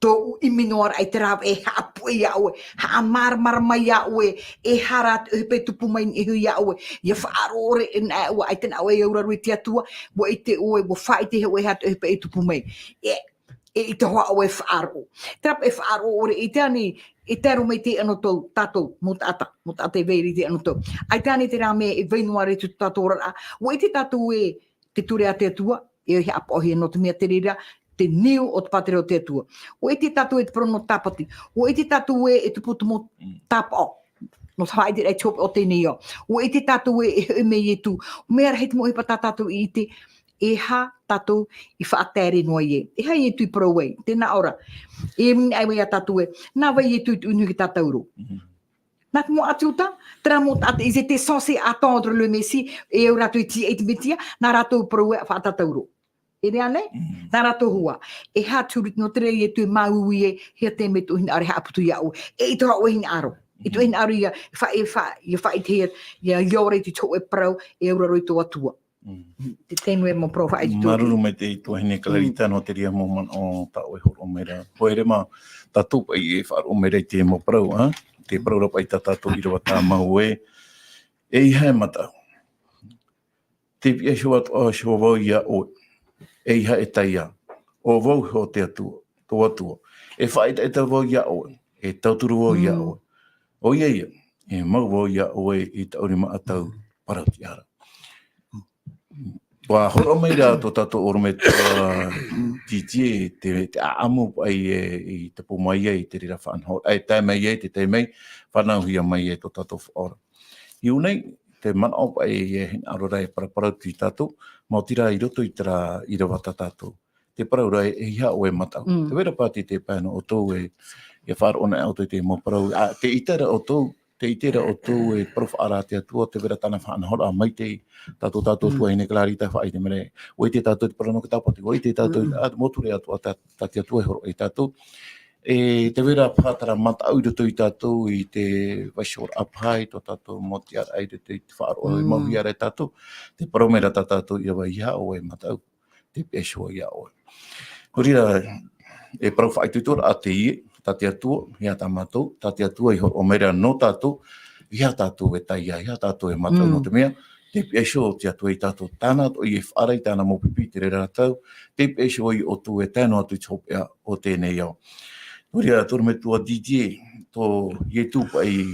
tōʻu ʻimi noa ra i te rave e haʻapuʻe ia ʻoe, haʻamāramarama ia ʻoe, e aha rā te ʻohipa i tupu mai i niʻa iho ia ʻoe, ʻia faʻaroʻo ʻore e nā ʻoe, ʻaita nā ʻoe e auraro i te Atua, ʻua ʻite ʻoe, ʻua faʻaʻite hoʻi e aha te ʻohipa i tupu mai. E, e ʻaita hoʻi ʻoe e faʻaroʻo. Terā paʻi e faʻaroʻo ʻore, e tae ānei, e tae roa mai te anotau, tātou, mau taʻata, mau taʻata e vai ra i te anotau. ʻAita ānei terā mea e vai noa ra i tō tātou oraraʻa. ʻUa ʻite tātou ē, te ture a te Atua, e haʻapaʻohia nō te mea te reira, te niu o te pātireia o te Atua. ʻUa ʻite tātou e te parau nō Tāpati. ʻUa ʻite tātou ē, e tupu te mau tāpaʻo. Nō te faʻaʻiteraʻa i te hopeʻa o teie nei ao. ʻUa ʻite tātou ē, e hoʻi mai Ietu. Mea rahi te mau ʻohipa tā tātou i ʻite, e aha tātou i faʻataere noa ai. E aha Ietu i parau ai, tē nā ʻō ra. E mea ʻē mai ia tātou ē, nā vai Ietu i tuʻu i niʻa i te tātauro. Nā te mau Iuda, terā mau taʻata, ils étaient censés attendre le Messie, e au rātou i tīaʻi i te Mesia, nā rātou parau ē faʻatātauro. E rave ānei? Nā rātou hua. E aha te huru nō te reira Ietu e māuiui ē, hia taime tō hinaʻaro e haʻaputu ia ʻoe. E ʻaita hoʻi ʻoe hinaʻaro. E tō hinaʻaro ia, e fa-, e fa-, ʻia faʻaʻitehia, ʻia, ʻia ora i te hōʻē parau, e auraro i tō Atua. Te taime mau parau faʻaitoito. Māuruuru maitaʻi tuahine Clarita nō te reira mau manaʻo tā ʻoe e hōroʻa mai ra. Haere mā, tātou paʻi e faʻaroʻo mai ra i te mau parau, ā? Te parau ra paʻi tā tātou ʻīrava tāmau ē. E aha e mataʻu? Tē pihaʻi iho atoʻa iho vau ia ʻoe. E aha e tae ā? ʻO vau iho te Atua, tō Atua. E faʻaʻetaʻeta vau ia ʻoe. E tauturu vau ia ʻoe. ʻOia ia, e mau vau ia ʻoe i taʻu rima ʻatau parau tiʻa ra. ʻUa hōroʻa mai ra tō tātou ʻorometua Didier, te, te ʻāʻamu paʻi e, i tupu mai ai te reira faʻanahoraʻa, e tae mai ai, te tae mai, fānauhia mai ai tō tātou Faʻaora. I ʻō nei, te manaʻo paʻi e hinaʻaro ra e paraparau atu ia tātou, maoti rā i roto i terā ʻīrava tā tātou. Te parau ra e, e aha ʻoe e mataʻu. Tē vai ra pāti te pae nō ʻoutou e, e faʻaroʻo ana ʻoutou i te mau parau. ʻA, tē ʻite ra ʻoutou, tē ʻite ra ʻoutou e parau faʻaara a te Atua, tē vai ra tāna faʻanahoraʻa maitaʻi, tā tō tātou tuahine Clarita e faʻaʻite mai ra. ʻUa ʻite tātou te parau nō te Tāpati, ʻua ʻite tātou, ā, mau ture atoʻa tā, tā te Atua e hōroʻa ia tātou. E, tē vai ra paha terā mataʻu i roto ia tātou i te vaiihoraʻa paha i tō tātou mau tiʻaraʻa i roto i te faʻaroʻo, e mauhia ra ia tātou, tē parau mai ra tā tātou ʻīrava e aha ʻoe e mataʻu. Tē pihaʻi iho ia ʻoe. Nō reira, e parau faʻaitoitoraʻa teie, tā te Atua, e aha tā mātou, tā te Atua i hōroʻa mai ra nō tātou, e aha tātou e tae ā, e aha tātou e mataʻu nō te mea, tē pihaʻi iho te Atua ia tātou, tāna atoʻa e faʻaara i tāna mau pipi i te reira ra tau, tē pihaʻi iho ia ʻoutou e tae noa atu i te hopeʻa o teie nei ao. Nō reira, tō ʻorometua Didier, tō Ietu paʻi,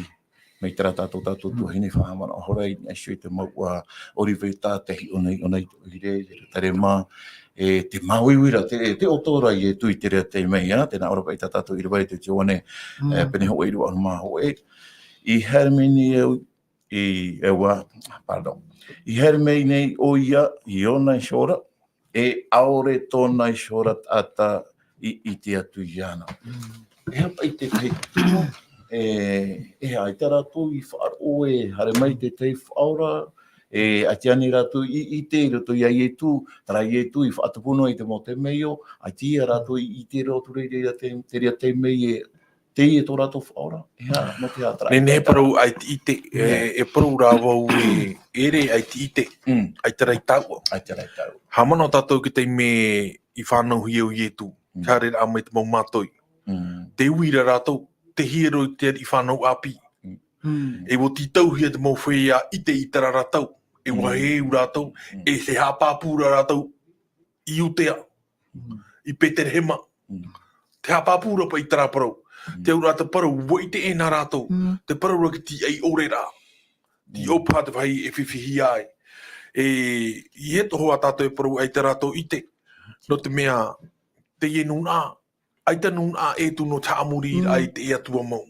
mai terā tātou, tātou tuahine faʻahaʻamanaʻo hora i niʻa iho i te mouʻa Ōriveta, te hiʻo nei, ʻōna i te ʻoire, Ierutarema, e te māuiui ra, te, te ʻoto ra Ietu i terā taime, ā, tē nā ʻō ra paʻi tā tātou ʻīrava i te Ioane, e, pene hōʻē ʻīrava ʻahuru mā hōʻē. I haere mai nei au, i, e ua, pardon. I haere mai nei ʻoia i ʻōna iho ra, e ʻaore tōna iho ra taʻata i ʻite atu iāna. E aha paʻi te tahi tumu, e, e aha, ʻaita rātou i faʻaroʻo e haere mai te tahi faʻaora, e, ʻaita ānei rātou i ʻite i roto ia Ietu, terā Ietu i faʻatupu noa i te mau temeio, ʻaita ia rātou i ʻite roa atu ra i te, te reira taime e, teie tō rātou faʻaora, e aha, nō te aha terā. Nehenehe e parau ʻaita i ʻite, e, e parau rā vau e, ʻeʻere ʻaita i ʻite, ʻaita rā i taua. ʻAita rā i taua. Haʻamanaʻo tātou i te taime i fānauhia ʻo Ietu, te haereraʻa mai te mau mātoi. Te ui ra rātou, te hiero i te ariʻi fānau ʻāpī. E ʻua tītauhia te mau feiā ʻite i terā ra tau, e ʻua heheu rātou, e te haʻapāpū ra rātou i Iudea, i Betelehema. Te haʻapāpū ra paʻi i terā parau. Te auraʻa te parau, ʻua ʻite ʻē na rātou. Te parau ra ki te tīaʻi ʻore ra. Te ʻōpaha te vāhi e fifihia ai. E, ʻeiaha atoʻa tātou e parau ʻaita rātou ʻite. Nō te mea, teie nūnaʻa, ʻaita nūnaʻa e tū nō te haʻamoriraʻa i te Atua mau.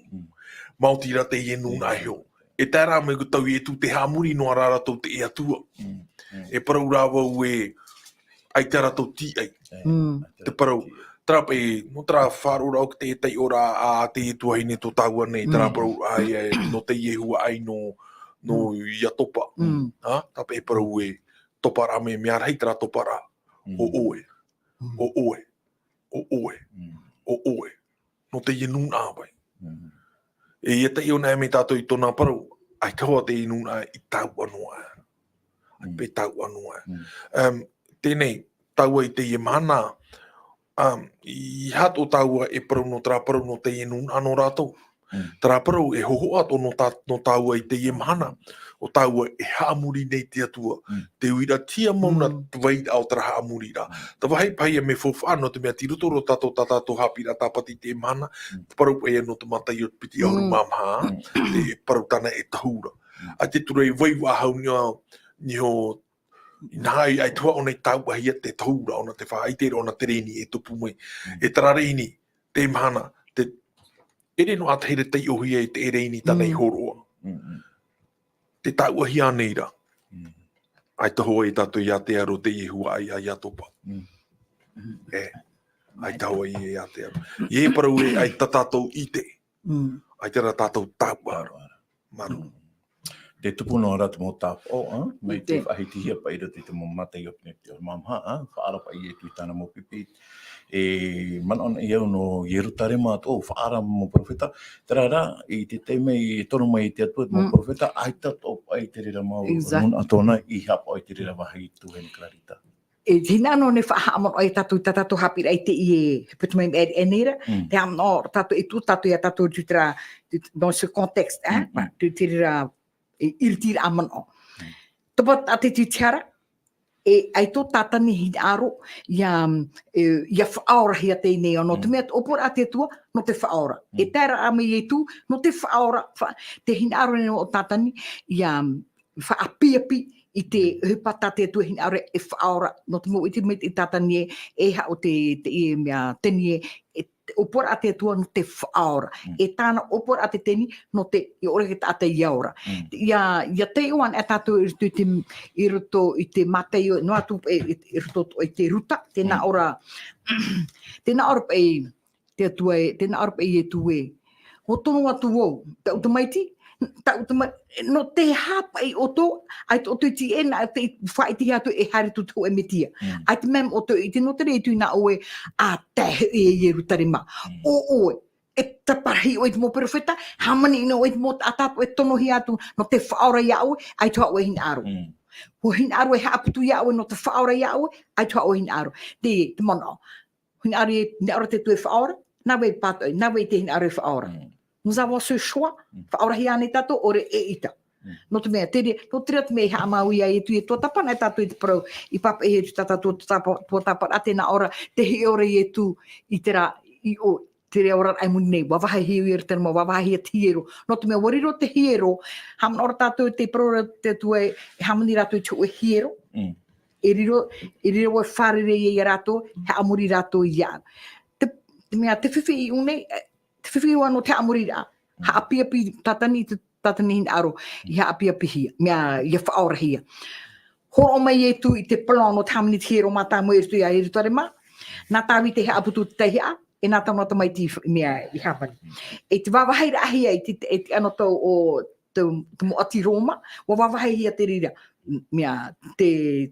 Maoti rā teie nūnaʻa iho. E tae rā mai ko tau Ietu te haʻamori noa rā rātou te Atua. E parau rā vau e ʻaita rātou tīaʻi. Te parau, Terā paʻi, nō terā faʻaroʻoraʻa o te taiʻoraʻa a te tuahine tō tāua nei, terā parau a ia, nō teie huaʻai nō, nō Iatopa. Mm. Ha? Terā paʻi parau e toparaʻa mai, mea rahi terā toparaʻa. Mm. ʻO ʻoe. Mm. ʻO ʻoe. ʻO ʻoe. Mm. ʻO ʻoe. Nō teie nūnaʻa paʻi. Mm. E ia taiʻo anaʻe mai tātou i tōna parau, ʻaita hoʻi teie nūnaʻa i taua noa. ʻAita paʻi taua noa. Mm. Um, teie nei, taua i teie mahana, um, ʻeiaha tō tāua e parau nō terā parau nō teie nūnaʻa nō rātou. Mm. Terā parau e hōhoʻa atoʻa nō tā-, nō tāua i teie mahana, ʻo tāua e haʻamori nei i te Atua. Mm. Te uiraʻa tiʻa mau nā te vairaʻa o terā haʻamoriraʻa. Mm. Te vāhi paʻi ia mea faufaʻa nō te mea tei roto roa tātou, tā tātou haʻapiʻiraʻa tāpati i teie mahana, te parau paʻi ia nō te Mataio piti ʻahuru mā maha, te parau tāna e tohu ra. Mm. ʻAita atu ra i vai vaʻa hau niʻa, niʻa iho, inaha ʻaita hoʻi ʻōna i tāuʻahia te tohu ra, ʻōna te faʻaʻite ra, ʻōna te rēni e tupu mai. Mm. E terā rēni, teie mahana, te, ʻeʻere noa ʻātahi ra taiʻohia i te rēni tāna i hōroʻa. Mm, mm. Te tāuʻahia nei ra. Mm. ʻAita hoʻi tātou iā te aro teie huaʻai a Iatopa. Mm. E, ʻaita hoʻi iā te aro. E parau e, ʻaita tātou ʻite. Mm. ʻAita rā tātou tāuʻa. Māuruuru. Māuruuru. Mm. Te tupu noa ra te mau tāpaʻo, a? Mai te faʻahitihia paʻi i roto i te mau Mataio piti ʻahuru mā maha, a? Faʻaara paʻi Ietu i tāna mau pipi. E manaʻo anaʻe au nō Ierutarema atoʻa, faʻaara mau perofeta. Terā rā, i te taime i tono mai te Atua, te mau perofeta, ʻaita atoʻa paʻi te reira mau nūnaʻa tōna i haʻapaʻo i te reira vāhi tuahine Clarita. E, tē hinaʻaro nei e faʻahaʻamanaʻo ia tātou, tā tātou haʻapiʻiraʻa i teie hepetoma i maʻiri aʻe nei ra, te haʻamanaʻo tātou e tuʻu tātou ia tātou i terā, dans ce contexte, hein, i te reira, e, ʻiritiraʻa manaʻo. Topa, a te titihara, e, ʻaita ʻo Tātani e hinaʻaro ia, e, ia faʻaorahia teie nei ao, nō te mea, ʻōpuaraʻa a te Atua, nō te faʻaora. E tae ra mai Ietu, nō te faʻaora, fa-, tē hinaʻaro nei ʻo Tātani, ia, faʻaapiapi i te ʻohipa tā te Atua e hinaʻaro e faʻaora, nō te mau ʻite mai i Tātani e, e haʻo te, te, e mea teni e, e, ʻōpuaraʻa a te Atua nō te faʻaora. E tāna ʻōpuaraʻa te teni nō te, ʻia ʻore te taʻata ʻia ora. ʻIa, ʻia taiʻo anaʻe tātou i roto i te, i roto i te Mataio, noa atu, e, e, i roto i te Ruta, tēnā ʻō ra, tēnā ʻō ra, e, te Atua e, tēnā ʻō ra paʻi Ietu e. ʻUa tono atu vau, tāʻu tamaiti, tāʻu tama-, nō te aha paʻi ʻoutou, ʻaita ʻoutou i tīaʻi na, te faʻaʻitehia atu e haere atu te hōʻē Metia. ʻAita mea ʻoutou i ʻite nō te reira e ʻite na ʻoe, ʻa tae hoʻi e Ierutarema. ʻO ʻoe, e taparahi ʻoe i te mau perofeta, hāmani noa ʻoe i te mau taʻata e tonohia atu, nō te faʻaora ia ʻoe, ʻaita hoʻi ʻoe e hinaʻaro. ʻUa hinaʻaro e haʻaputu ia ʻoe, nō te faʻaora ia ʻoe, ʻaita hoʻi ʻoe e hinaʻaro. Te, te manaʻo. Hinaʻaro e, hinaʻaro te Atua e faʻaora, nā vai pātoʻi, nā vai te hinaʻaro e faʻaora. Nous avons ce choix, faʻaorahia ānei tātou, ʻore ʻeʻita. Nō te mea, te re-, nō te reira te mea i haʻamau ia Ietu e tuatāpana tātou i te parau, i pāpaʻihia Ietu tā tātou tuatāpa-, tuatāpanaʻa, tēnā ʻō ra, tē hiʻo ra Ietu i terā, i ʻō, te reira oraraʻa i muri nei, ʻua vāhi hia Ierutarema, ʻua vāhi hia te hiero. Nō te mea, ʻua riro te hiero, haʻamanaʻo ra tātou te parau ra te Atua e, e hāmani rātou i te hōʻē hiero. E riro, e riro ʻoe e fārerei ia rātou, e haʻamori rātou ia. Te, te mea, te fifi i ʻō nei, e, te fifi ʻoe nō te haʻamoriraʻa. Haʻapiapi Tātani, te, Tātani hinaʻaro, i haʻapiapihia, mea, ʻia faʻaorahia. Hōroʻa mai Ietu i te plan nō te hāmani te hiero mātāmua i roto ia Ierutarema, nā Tāvita e haʻaputu te taihaʻa, e nā tāna tamaiti i f-, mea, i hāmani. E te vāvāhiraʻahia, e te, e te anotau o te, te mau ʻāti Roma, ʻua vāvāhihia te reira, mea, te,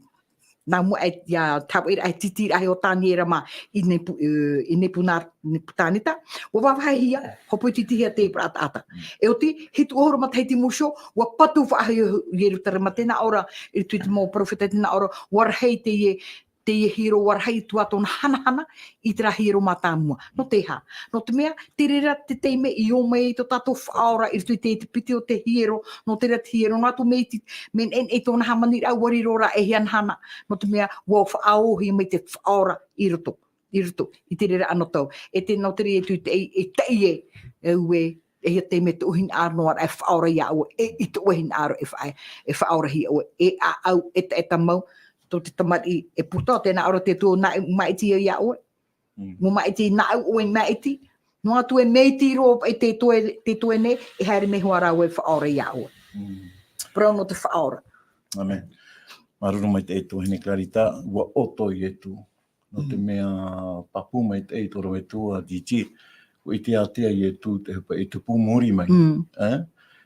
nā mua e, ia, tāvaʻiraʻa e tītīraʻa o Taniera mā i Nepu-, e, i Nepuna-, Nepukaneta, ʻua vāvāhihia, hopoitihia te ʻīparaʻa taʻata. E oti, hitu ʻahuru matahiti mūsio, ʻua patu faʻahou Ierutarema, tēnā ʻō ra, i roto i te mau perofeta, tēnā ʻō ra, ʻua rahi teie, teie hiero, ʻua rahi atu ā tōna hanahana i terā hiero mātāmua. Nō te aha? Nō te mea, te reira te taime i ō mai ai tō tātou faʻaora i roto i te, te piti o te hiero, nō te reira te hiero, nā atu mai te, mea naʻinaʻi tōna hāmaniraʻa, ʻua riro ra e hia hanahana, nō te mea, ʻua faʻaōhia mai te faʻaora i roto, i roto, i te reira anotau. E te, nō te reira e tū te, e, e taʻi e, e ue, e hia taime tō hinaʻaro noa ra e faʻaora ia ʻoe, e, i tō ʻoe hinaʻaro e fa-, e faʻaorahia ʻoe, e ʻāʻau, e ta-, e taʻata mau, tō te tamariʻi, e puta, tēnā ʻō ra te Atua nā, maʻiti ia ʻoe. ʻUa maʻiti, nāʻu ʻoe i maʻiti. Noa atu e maʻiti roa, e te toe, te toe nei, e haere mai hoʻi rāua e faʻaora ia ʻoe. Parau nō te faʻaora. ʻĀmene. Māuruuru maitaʻi e tuahine Clarita, ʻua ʻoto Ietu. nō te mea pāpū maitaʻi tō rātou metua, D J, ʻua ʻite atu ia Ietu te ʻohipa e tupu muri mai. Mm. Eh?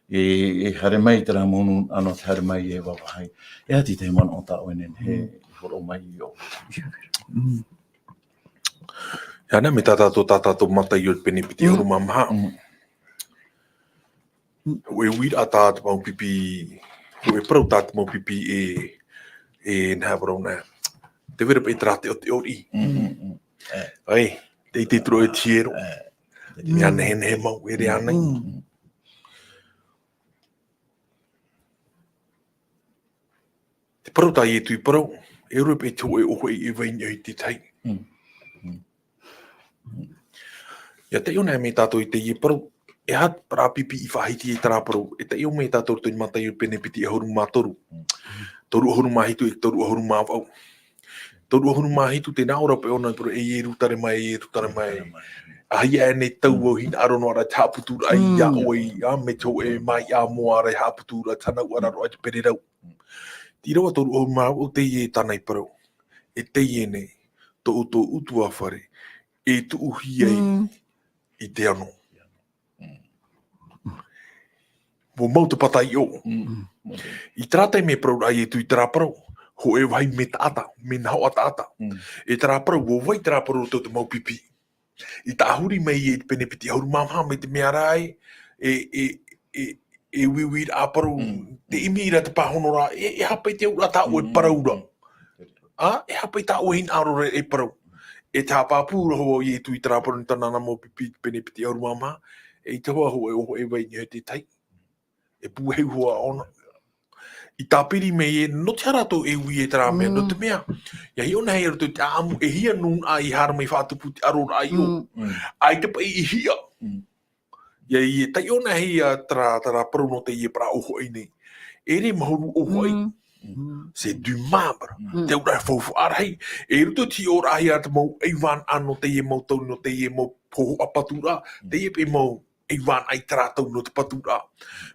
E, e haere mai terā mau nūnaʻa nō te haere mai e vāvāhi. E aha te tahi manaʻo tā ʻoe e nehenehe e hōroʻa mai iō ʻoe? Mm. Ia, nā, mai tā tātou, tā tātou Mataio pene piti ʻahuru mā maha. Mm. Hōʻē uiraʻa tā te mau pipi, hōʻē parau tā te mau pipi e, e nā parau nā. Tē vai ra paʻi terā teʻoteʻo riʻi. Mm, mm, mm. Eh. ʻAe, tē ʻite atu ra ʻoe e te hiero. Eh. Mea nehenehe mau, ʻeʻere ānei. Mm. Te parau tā Ietu i parau, e rua paʻi te hōʻē ʻōfaʻi e vai i niʻa i te tahi. Mm. Mm. Ia taiʻo anaʻe mai tātou i teie parau, e aha terā pipi i faʻahiti ai terā parau, e taiʻo mai tātou i roto i Mataio pene piti ʻahuru mā toru. Mm. Toru ʻahuru mā hitu e toru ʻahuru mā vaʻu. Toru ʻahuru mā hitu, tē nā ʻō ra paʻi ʻōna i parau, e Ierutarema, e Ierutarema, e. ʻAhia ānei tau au hinaʻaro noa ra i te haʻaputuraʻa iā ʻoe, ā, mai te hōʻē māiʻa moa ra i haʻaputuraʻa, te hānauʻaraʻa i te pererau. Tē ʻite ra vau toru ʻahuru mā vaʻu, teie tāna i parau. E teie nei, tō ʻoutou ʻutuāfare, e tuʻuhia ai i te ano. ʻUa mau te pātaiʻo. Mm. I terā taime e parau ra Ietu i terā parau, hōʻē vāhi mea taʻata, mea nahoʻa taʻata. Mm. E terā parau, ʻua vai terā parau i roto i te mau pipi. I tāʻu huri mai i te pene piti ʻahuru mā maha mai te mea ra e, e, e, e, e uiuiraʻa parau, mm, te ʻimi ra te pāhonoraʻa, e, e aha paʻi te auraʻa tā ʻoe e parau ra. Mm. Ā, e aha paʻi tā ʻoe hinaʻaro ra e parau. E te haʻapāpū ra hoʻi Ietu i terā parau nō tāna mau pipi, pene piti ʻahuru mā maha, eʻita hoʻi hōʻē ʻōfaʻi e vai i niʻa i te tahi. E pūʻohu hoʻi ʻōna. I tāpiri mai ē, nō te aha rātou e ui i terā mea, nō te mea, ʻia hiʻo anaʻe i roto i te ʻāʻamu, e hia nūnaʻa i haere mai faʻatupu te ʻaroraʻa i ʻō. Mm. ʻAita paʻi i hiʻa. Mm. ʻIa, ʻia taiʻo anaʻe ia terā, terā parau nō teie parau ʻōfaʻi nei. ʻEʻere mahuru ʻōfaʻi. Mm. Mm. C'est du marbre. Mm. Te auraʻa faufaʻa rahi. E roto i te hiʻoraʻahia te mau ʻaivānaʻa nō teie mau tau, nō teie mau hōhoʻa paturaʻa. Mm. Teie paʻi mau ʻaivānaʻa i terā tau nō te paturaʻa.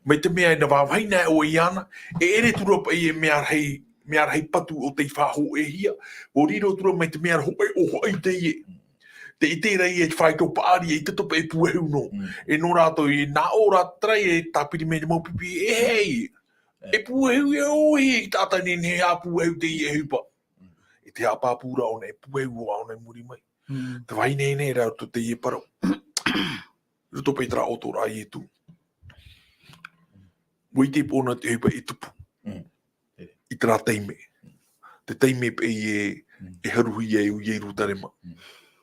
Mai te mea ʻia vāvāhi anaʻe ʻoe iāna, e ʻere atu ra paʻi e mea rahi, mea rahi patu ʻo tei faʻahōʻēhia, ʻua riro atu ra mai te mea hōʻē ʻōfaʻi teie. Tē ʻite ra ïa i te fāito paʻari, ʻeita atoʻa paʻi e pūʻohu noa. Mm. E nō rātou, e nā ʻō rā terā e tāpiri mai te mau pipi, e hei! E pūʻohu ïa ʻoe, e taʻata nehenehe e pūʻohu teie ʻohipa. Mm. E te haʻapāpū ra ʻōna, e pūʻohu ʻōna i muri mai. Mm. Te vāhi nehenehe ra roto i teie parau. I roto paʻi i terā ʻōtoraʻa a Ietu. ʻUa ʻite ʻōna te ʻohipa i tupu. Mm. I terā taime. Te taime paʻi e, mm, e haruhia ai ʻo Ierutarema. Mm.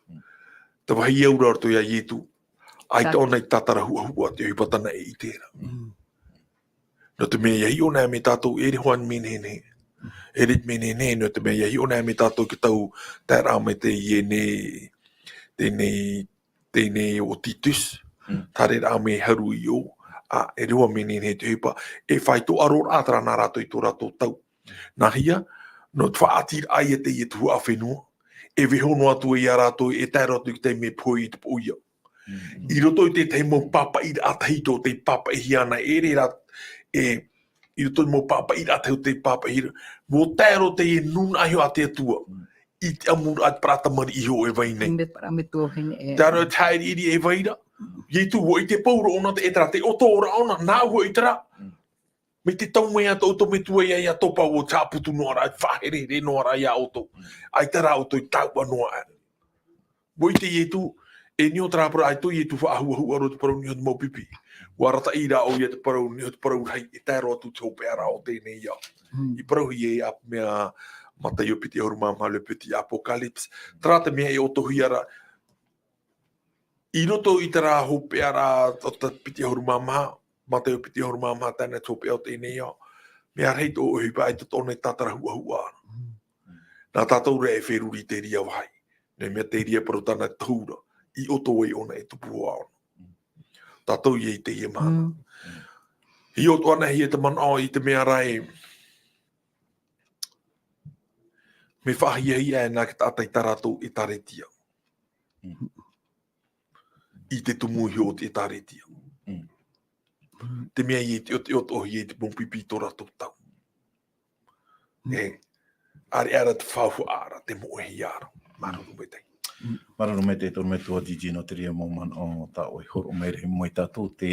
Mm. Te vāhi au ra roto ia Ietu. ʻAita ʻōna i tātara huʻahuʻa te ʻohipa tāna e ʻite ra. Mm. Nō te mea ʻia hiʻo anaʻe mai tātou, ʻeʻere hoʻi mea nehenehe. ʻEʻere mea nehenehe, nō te mea ʻia hiʻo anaʻe mai tātou i te tau, taeraʻa mai teie nei, teie nei, teie nei ʻo Titus, mm, tāreraʻa mea haru i ʻō, ā, ʻeʻere hoʻi mea nehenehe te ʻohipa, e fāito ʻaroraʻa terā nā rātou i tō rātou tau. Nāhea, nō te faʻaʻiteraʻa ïa teie tuhaʻa fenua, e vaiiho noa atu ia rātou, e tae roa atu i te taime e pohe i te poʻia. Mm. I roto i te tahi mau pāpaʻiraʻa tahito, tei pāpaʻihia ana, ʻeʻere rā, e, i roto i te mau pāpaʻiraʻa tahito, tei pāpaʻihia, ʻua tae roa teie nūnaʻa iho a te Atua. Mm. I te ʻamuraʻa, te parau tamariʻi iho e vai nei. Te parau metua vahine, e. Te aro te haʻiriʻiri e vai ra. Mm. Ietu, ʻua ʻite pauroa ʻōna te, e terā, te ʻoto ra ʻōna, nāʻu hoʻi terā. Mm. Mai te tau mai atoʻa ʻoutou metua ia, ia topa ʻua haʻaputu noa ra, faʻaherehere noa ra ia ʻoutou. Mm. ʻAita rā ʻoutou i taua noa aʻe. ʻUa ʻite Ietu, e niʻa i terā parau, ʻaita ʻo Ietu faʻahuʻahuʻa roa i te parau niʻa i te mau pipi. ʻUa arataʻi rā ʻoia i te parau, niʻa i te parau rahi, e tae roa atu i te hopeʻa ra o teie nei ao. Mm. I parauhia e, ā, mea Mataio piti ʻahuru mā maha, le petit Apocalypse. Terā te mea e ʻotohia ra. I roto i terā hopeʻa ra, o te piti ʻahuru mā maha, Mataio piti ʻahuru mā maha, tāna te hopeʻa o teie nei ao. Mea rahi tō ʻohipa, ʻaita ʻōna i tātara huʻahuʻa. Mm. Nā tātou rā e feruri i te reira vāhi. Nā te mea te reira parau tāna e tohu ra. I ʻoto ai ʻōna, e tupu hoʻi ʻōna. Tātou ïa i teie mahana. Mm. Hiʻo atoʻa anaʻe hia te manaʻo i te mea ra e, mea faʻahiahia e nā te taʻata i tā rātou ʻētāretia. Mm. I te tumu iho o te ʻētāretia. Mm. Te mea ïa e tiʻotiʻo atoʻa hia i te mau pipi i tō rātou tau. Mm. E, ʻareʻa rā te faufaʻa ra, te moʻehia ra. Māuruuru maitaʻi. Māuruuru maitaʻi te ʻorometua Gigi nō te reira mau manaʻo tā ʻoe i hōroʻa mai ra i mua ia tātou te,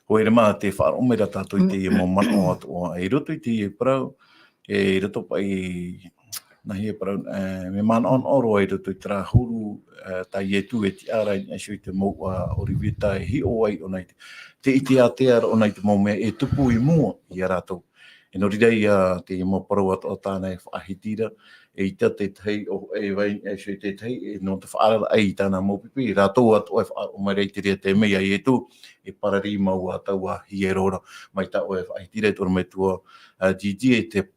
ʻoia rā mā te faʻaroʻo mai ra tātou i teie mau manaʻo atoʻa i roto i teie parau, e, i roto paʻi, nā hea parau, e, mea manaʻonaʻo roa i roto i terā huru, e, tā Ietu e tiʻa ra i niʻa iho i te mouʻa ʻōriveta e hiʻo ai ʻōna i te, te ʻite ātea ra ʻōna i te mau mea e tupu i mua ia rātou. E nō reira ia teie mau parau atoʻa tāna e faʻahiti ra, eʻita tētahi ʻo, e vai, e, so tētahi, e, nō te faʻaararaʻa i tāna mau pipi, rātou atoʻa e faʻaroʻo mai ra i te reira taime ia Ietu, e parari mau ā taua hiero ra, mai tā ʻoe e faʻahiti ra e te ʻorometua, a, Gigi, e te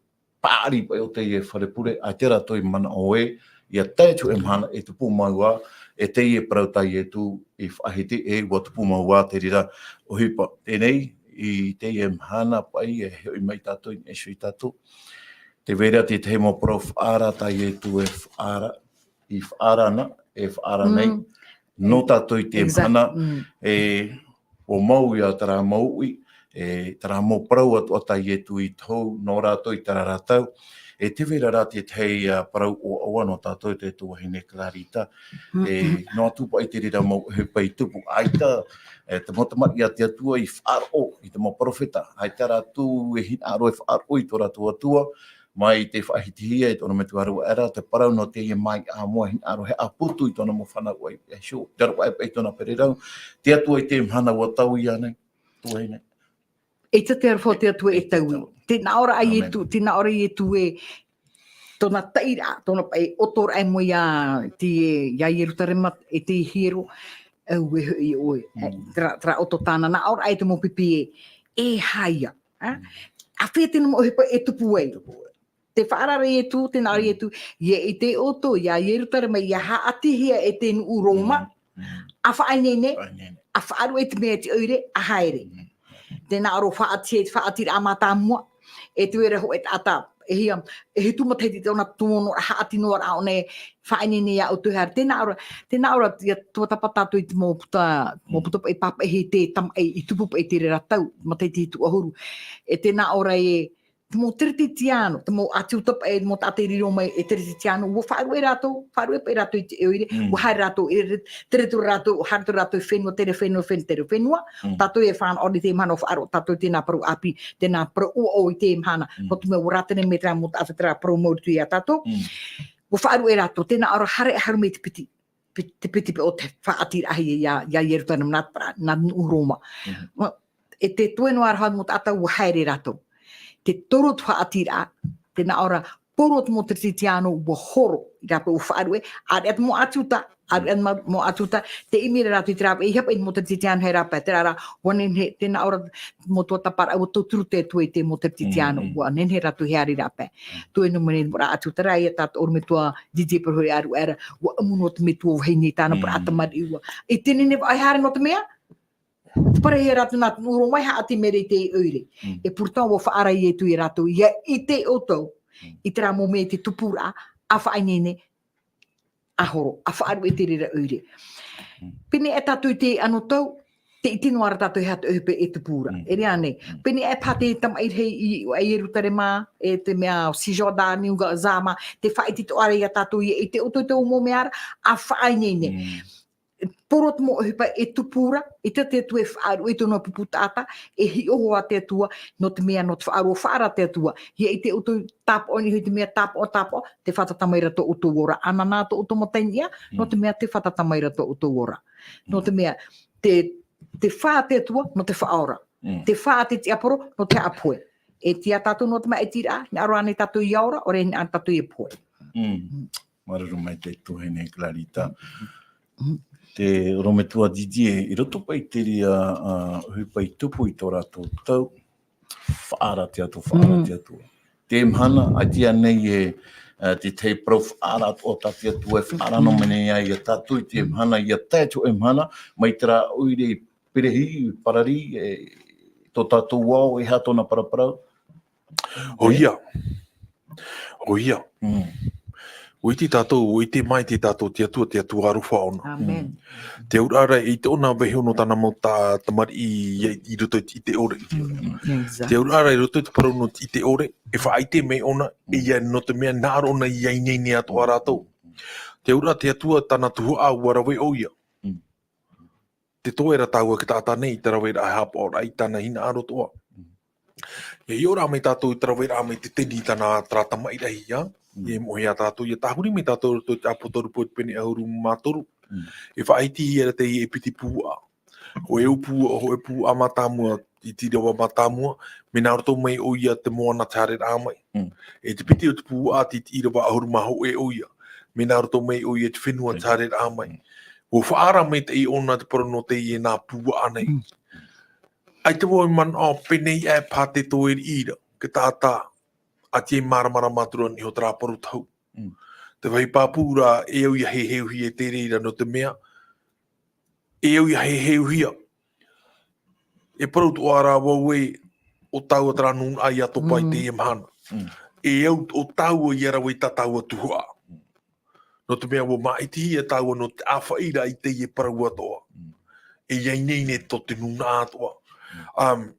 paʻari paʻi o teie fare pure, ʻaita rātou i manaʻo ē, ia tae atu e mahana e tupu mau ā, e teie parau tā Ietu i faʻahiti, e ʻua tupu mau ā te reira ʻohipa. Teie nei, i teie mahana paʻi, e hoʻi mai tātou, i niʻa iho ia tātou. Tē vai ra tētahi mau parau faʻaara tā Ietu e faʻaara, i faʻaara ana, e faʻaara nei. Mm. Nō tātou i teie mahana, mm, e, ʻua mau ia terā mau uʻi, e, terā mau parau atoʻa tā Ietu i tohu nō rātou i terā ra tau. E tē vai ra rā tētahi, a, parau ʻoaʻoa nō tātou, te tuahine Clarita. Mm, mm. E, noa atu paʻi te reira mau ʻohipa i tupu, ʻaita, e, te mau tamariʻi a te Atua i faʻaroʻo i te mau perofeta, ʻaita rātou e hinaʻaro e faʻaroʻo i tō rātou Atua, mai te faʻahitihia e te ʻorometua Aruaʻera, te parau nō teie māiʻa moʻa hinaʻaro e haʻaputu i tōna mau fānau i niʻa iho, te aroha paʻi i tōna pererau, te Atua i teie mahana ʻua taui ānei, tuahine. ʻEita te aroha o te Atua e taui. Tē nā ʻō ra ʻo Ietu, tē nā ʻō ra ʻo Ietu ē, tōna taʻiraʻa, tōna paʻi ʻoto ra e moe ia te, ia Ierutarema, e te hiero, ʻauē hoʻi ʻoe. Mm. Terā, terā ʻoto tāna, nā ʻō ra ē te mau pipi ē, e aha ia, ā? Mm. ʻĀfea te mau ʻohipa e tupu ai. Tupu ai. Tē faʻaara ra Ietu, tē nā ʻō ra ʻo Ietu, ʻia ʻite ʻoutou, ia Ierutarema, ʻia haʻatihia e te nuʻu Roma, mm, mm, ʻa faʻaineine, faʻaineine, ʻa faʻaruʻe i te mea i te ʻoire, ʻa haere. Mm. Tē nā ʻō ra faʻati-, faʻatiraʻa mātāmua, e te vai ra hōʻē taʻata, e hia, e hitu matahiti tōna tumu noa ra haʻati noa ra ʻōna e faʻaineine ia ʻoutou e haere. Tē nā ʻō ra, tē nā ʻō ra, ʻia tuatāpapa tātou i te mau puta, mau puta paʻi pāpaʻi i te tamaʻi i tupu paʻi i te reira tau, matahiti hitu ʻahuru. E tē nā ʻō ra ē, te mau Teretitiano, te mau ʻĀti Iuta paʻi, te mau taʻata i riro mai e Teretitiano, ʻua faʻaruʻe rātou, faʻaruʻe paʻi rātou i te ʻoire, mm, ʻua haere rātou, e re-, tere atu rātou, haere atu rātou i fenua, tere fenua, fen-, tere fenua, mm, tātou e fānaʻo ra i teie mahana ʻua faʻaroʻo tātou i teie parau ʻāpī, teie parau ʻoaʻoa i teie mahana, mm, nō te mea ʻua rātere mai terā mau taʻata terā parau mauri atu ia tātou, mm, ʻua faʻaruʻe rātou, tē nā ʻō ra haere ʻahuru mai te piti. Pi-, te piti paʻi o te faʻatiraʻahia ia, ia Ierutarema nā, nā nuʻu Roma. Mhm. Ma-, e te toru noa ra mau taʻata ʻua haere rātou. Te toru atu faʻatiraʻa, tē nā ʻō ra, poro atu mau Teretitiano ʻua horo, i rāpae ʻua faʻaruʻe, ʻāreʻa atu mau ʻĀti Iuta, ʻāreʻa atu mau, mau ʻĀti Iuta, tē ʻimi ra rātou i te rāpae, ʻeiaha paʻi mau Teretitiano e haere rāpae, terā rā, ʻua nehenehe, tē nā ʻō ra, mau tuatāpaparaʻa ʻua tauturu te Atua i te mau Teretitiano, mm, mm, ʻua nehenehe rātou e haere rāpae. Mm. Tuahine nō mai nei mau ʻĀti Iuta ra, ia tātou ʻorometua Gigi e parau hoʻi Aruaʻera, ʻua ʻamu noa te Metua vahine i tāna parau, mm, tamariʻi ʻua. E te nehenehe vaʻa e haere nō te mea, te parau ia rātou nā te nuʻu Roma e haʻati mai ra i te ʻoire. Mm. E pourtant ʻua faʻaara Ietu ia rātou, ʻia ʻite ʻoutou, mm, i terā mau mea i te tupuraʻa, ʻa faʻaineine, ʻa horo, ʻa faʻaruʻe i te reira ʻoire. Mm. Pēneiaʻe tātou i teie anotau, tē ʻite noa ra tātou e aha te ʻohipa e tupu ra. Mm. E rave ānei. Mm. Pēneiaʻe paha te tamaʻi rahi i, i Ierutarema, e te mea Cisjordanie, Gaza mā, tē faʻaʻite atoʻa ra ia tātou ē, ʻia ʻite ʻoutou i te mau mea ra, ʻa faʻaineine. Mm. Poro te mau ʻohipa e tupu ra, ʻeita te Atua e faʻaruʻe i tōna pupu taʻata, e hiʻo hoʻi te Atua, nō te mea, nō te faʻaroʻo faʻaara te Atua. ʻIa ʻite ʻoutou tāpaʻo i niʻa i te mea tāpaʻo, tāpaʻo, tē fātata mai ra tō ʻoutou ora. ʻAnanahi tō ʻoutou mata i niʻa, nō te mea tē fātata mai ra tō ʻoutou ora. Nō te mea, te, te fā a te Atua, nō te faʻaora. Mm. Te fā a te tiaporo, nō te haʻapohe. E tiʻa tātou nō te maʻitiraʻa, hinaʻaro ānei tātou ʻia ora, ʻaore hinaʻaro tātou ʻia pohe. Mm. Mm. Māuruuru maitaʻi tuahine Clarita. Mm. Te ʻorometua Didier, i roto paʻi i te reira, ā, ʻohipa i tupu i tō rātou tau, faʻaara te Atua, faʻaara te Atua. Teie mahana, ʻaita ānei e, ā, te tahi parau faʻaara atoʻa tā te Atua e faʻaara noa mai nei ia tātou i teie mahana, ʻia tae atu i teie mahana, mai terā ʻoire i perehi, i parari, e, tō tātou ao, e aha tōna paraparau? ʻOia. ʻOia. Mm. ʻUa ʻite tātou, ʻua ʻite maitaʻi tātou te Atua, te Atua aroha ʻōna. Amen. Mm. Te auraʻa ra, ʻeʻita ʻōna vaiiho nō tāna mau ta-, tamariʻi i, i roto i te ʻite ʻore. Mm, exact. Te auraʻa ra i roto i te parau nō te ʻite ʻore, e faʻaʻite mai ʻōna, e ia nō te mea nā ʻōna i ineine atoʻa rātou. Te auraʻa te Atua tāna tuhaʻa ua rave ʻoia. Mm. Te toe ra tāua e te taʻata nei, te rave ra e haʻapaʻo ra i tāna hinaʻaro atoʻa. Mm. E hiʻo ra mai tātou i te rave ra mai te teni tāna, terā tamaʻi rahi, ā? Mm. E moʻe ia tātou, ʻia tahuri mai tātou i roto i te ʻApotarupo i te pene ʻahuru mā toru. Mm. E faʻahitihia ra teie e piti puaʻa. Hōʻē pū-, hōʻē puaʻa mātāmua, tītīrava mātāmua, mea nā roto mai ʻoia i te moana te haereraʻa mai. Mm. E te piti o te puaʻa, tītīrava ʻahuru mā hōʻē ʻoia, mea nā roto mai ʻoia i te fenua te haereraʻa mai. Mm. ʻUa faʻaara mai teie ʻōna te parau nō teie nā puaʻa nei. Mm. ʻAita vau e manaʻo pēnei aʻe paha te toe riʻi ra, te taʻata, ʻaita e māramarama atu ra i niʻa i terā parau tohu. Mm. Te vāhi pāpū ra, e au ʻia heheuhia i te reira nō te mea, e au ʻia heheuhia. E parau atoʻa ra vau ē, ʻo tāua terā nūnaʻa ʻia topa i Mm. teie mahana. Mm. E au, ʻo tāua ʻia rave i tā tāua tuhaʻa. Mm. Nō te mea ʻua māʻitihia tāua nō te ʻāfaʻi ra i teie parau atoʻa. Mm. E ʻia ineine tō te nūnaʻa atoʻa. Mm. Um,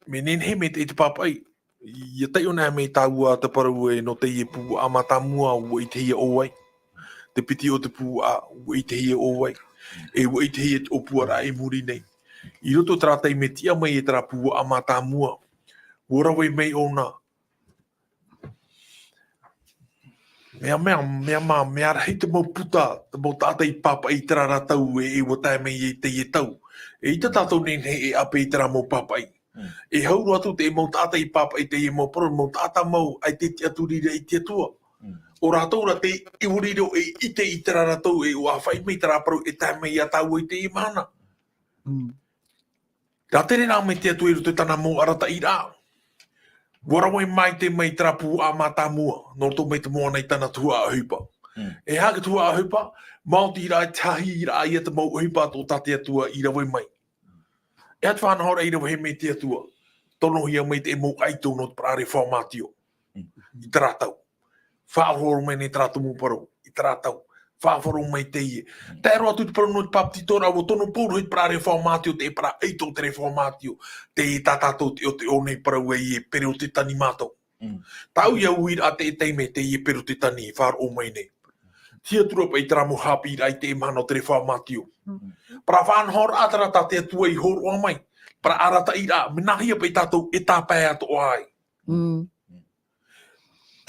mea nehenehe mai te, te pāpaʻi, ʻia taiʻo anaʻe mai tāua te parau ē nō teie puaʻa mātāmua ʻua ʻitehia ʻo vai. Te piti o te puaʻa ʻua ʻitehia ʻo vai. E ʻua ʻitehia te ʻōpuaraʻa i muri nei. I roto i terā taime e tiʻa mai ai terā puaʻa mātāmua, ʻua rave mai ʻōna. Mea, mea, mea mā, mea rahi te mau puta, te mau taʻata i pāpaʻi i terā ra tau e, e ʻua tae mai ai teie tau. E ʻaita tātou nehenehe e ʻape i terā mau pāpaʻi. Mm. E hau roa atu te mau taʻata i pāpaʻi i teie mau parau, mau taʻata mau ʻaita e tiʻaturi ra i te Atua. Mm. ʻO rātou rā tei ʻite i terā ra tau e ʻua ʻāfaʻi mai terā parau e tae mai ia tāua i teie mahana. Mm. Rātere rā mai te Atua i roto i tāna mau arataʻiraʻa. ʻUa rave maitaʻi mai terā puaʻa mātāmua, nō roto mai te moana i tāna tuhaʻa ʻohipa. Mm. E aha te tuhaʻa ʻohipa, maoti rā te hāhīraʻa ia te mau ʻohipa tō tā te Atua i rave mai. E aha te faʻanahoraʻa i rave mai te Atua, tonohia mai te mau ʻaito nō te parau ʻārefa o Mātio. Mm. I terā tau. Faʻaroʻo mai nei terā tumu parau, i terā tau. Faʻaroʻo mai teie. Mm. Tae roa atu te parau nō te papetitoraʻa, ʻua tono pauroa i te parau ʻārefa o Mātio, te parau ʻaito o te ʻārefa o Mātio, teie tā tātou teʻoteʻo nei parau ē e perotetani mātou. Mm. Tāʻu ia uiraʻa teie taime, teie perotetani, faʻaroʻo mai nei. Tiʻaturi paʻi terā mau haʻapiʻiraʻa i teie mahana o te ʻārefa o Mātio. Mm. Parau faʻanahoraʻa terā tā te Atua i hōroʻa mai. Parau arataʻiraʻa, mea nāhea paʻi tātou e tāpae atoʻa ai. Mm.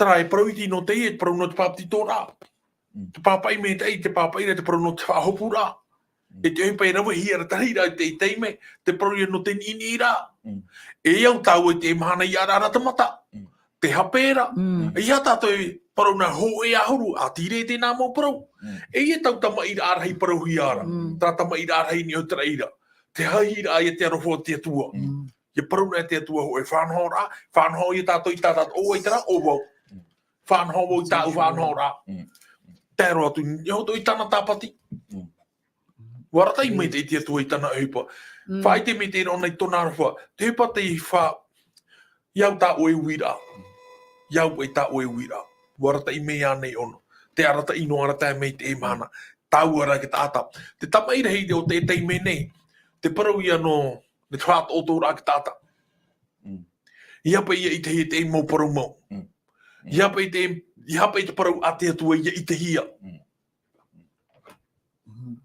Terā e parau iti nō teie, e parau nō te papetitoraʻa. Mm. Te pāpaʻi maitaʻi, te pāpaʻi ra, te parau nō te faʻahopuraʻa. Mm. E te ʻohipa e ravehia ra, terā ra i teie taime, te parau ia nō te niʻiniʻiraʻa. Mm. E au tāua i teie mahana ʻia ara ra te mata. Mm. Te hape ra. Mm. E ia tātou e parau nā hōʻē ʻahuru, ʻa tīrē tēnā mau parau. Mm. E ia taua tamaʻiraʻa rahi parauhia ra. Mm. Terā tamaʻiraʻa rahi i niʻa i te raʻi ra. Te hāhīraʻa ia te aroha o te Atua. Mm. ʻIa parau nei te Atua hōʻē faʻanahoraʻa, faʻanaho ia tātou i tā tātou, ʻo vai terā, ʻo vau. Mm. Faʻanaho vau i tāʻu faʻanahoraʻa. Mm. Tae roa atu, e hoʻi atu i tāna tāpati. Mm. ʻUa arataʻi mai te, te Atua i tāna ʻohipa. Mm. Faʻaʻite mai te reira ʻōna i tōna aroha. Te ʻohipa tei fa-, ʻia au tā ʻoe uiraʻa. ʻIa au paʻi tā ʻoe uiraʻa. ʻUa arataʻi mai ānei ʻōna. Te arataʻi noa ra tae mai i teie mahana. Tāua rā te taʻata. Te tamaʻi rahi o teie taime nei. Te parau ia nō, nō te faʻataʻotoraʻa i te taʻata. Mm. ʻEiaha paʻi ʻia ʻitehia te mau parau mau. Mm. Mm. ʻEiaha paʻi te, ʻeiaha paʻi te parau a te Atua ʻia ʻitehia. Mm. Mm.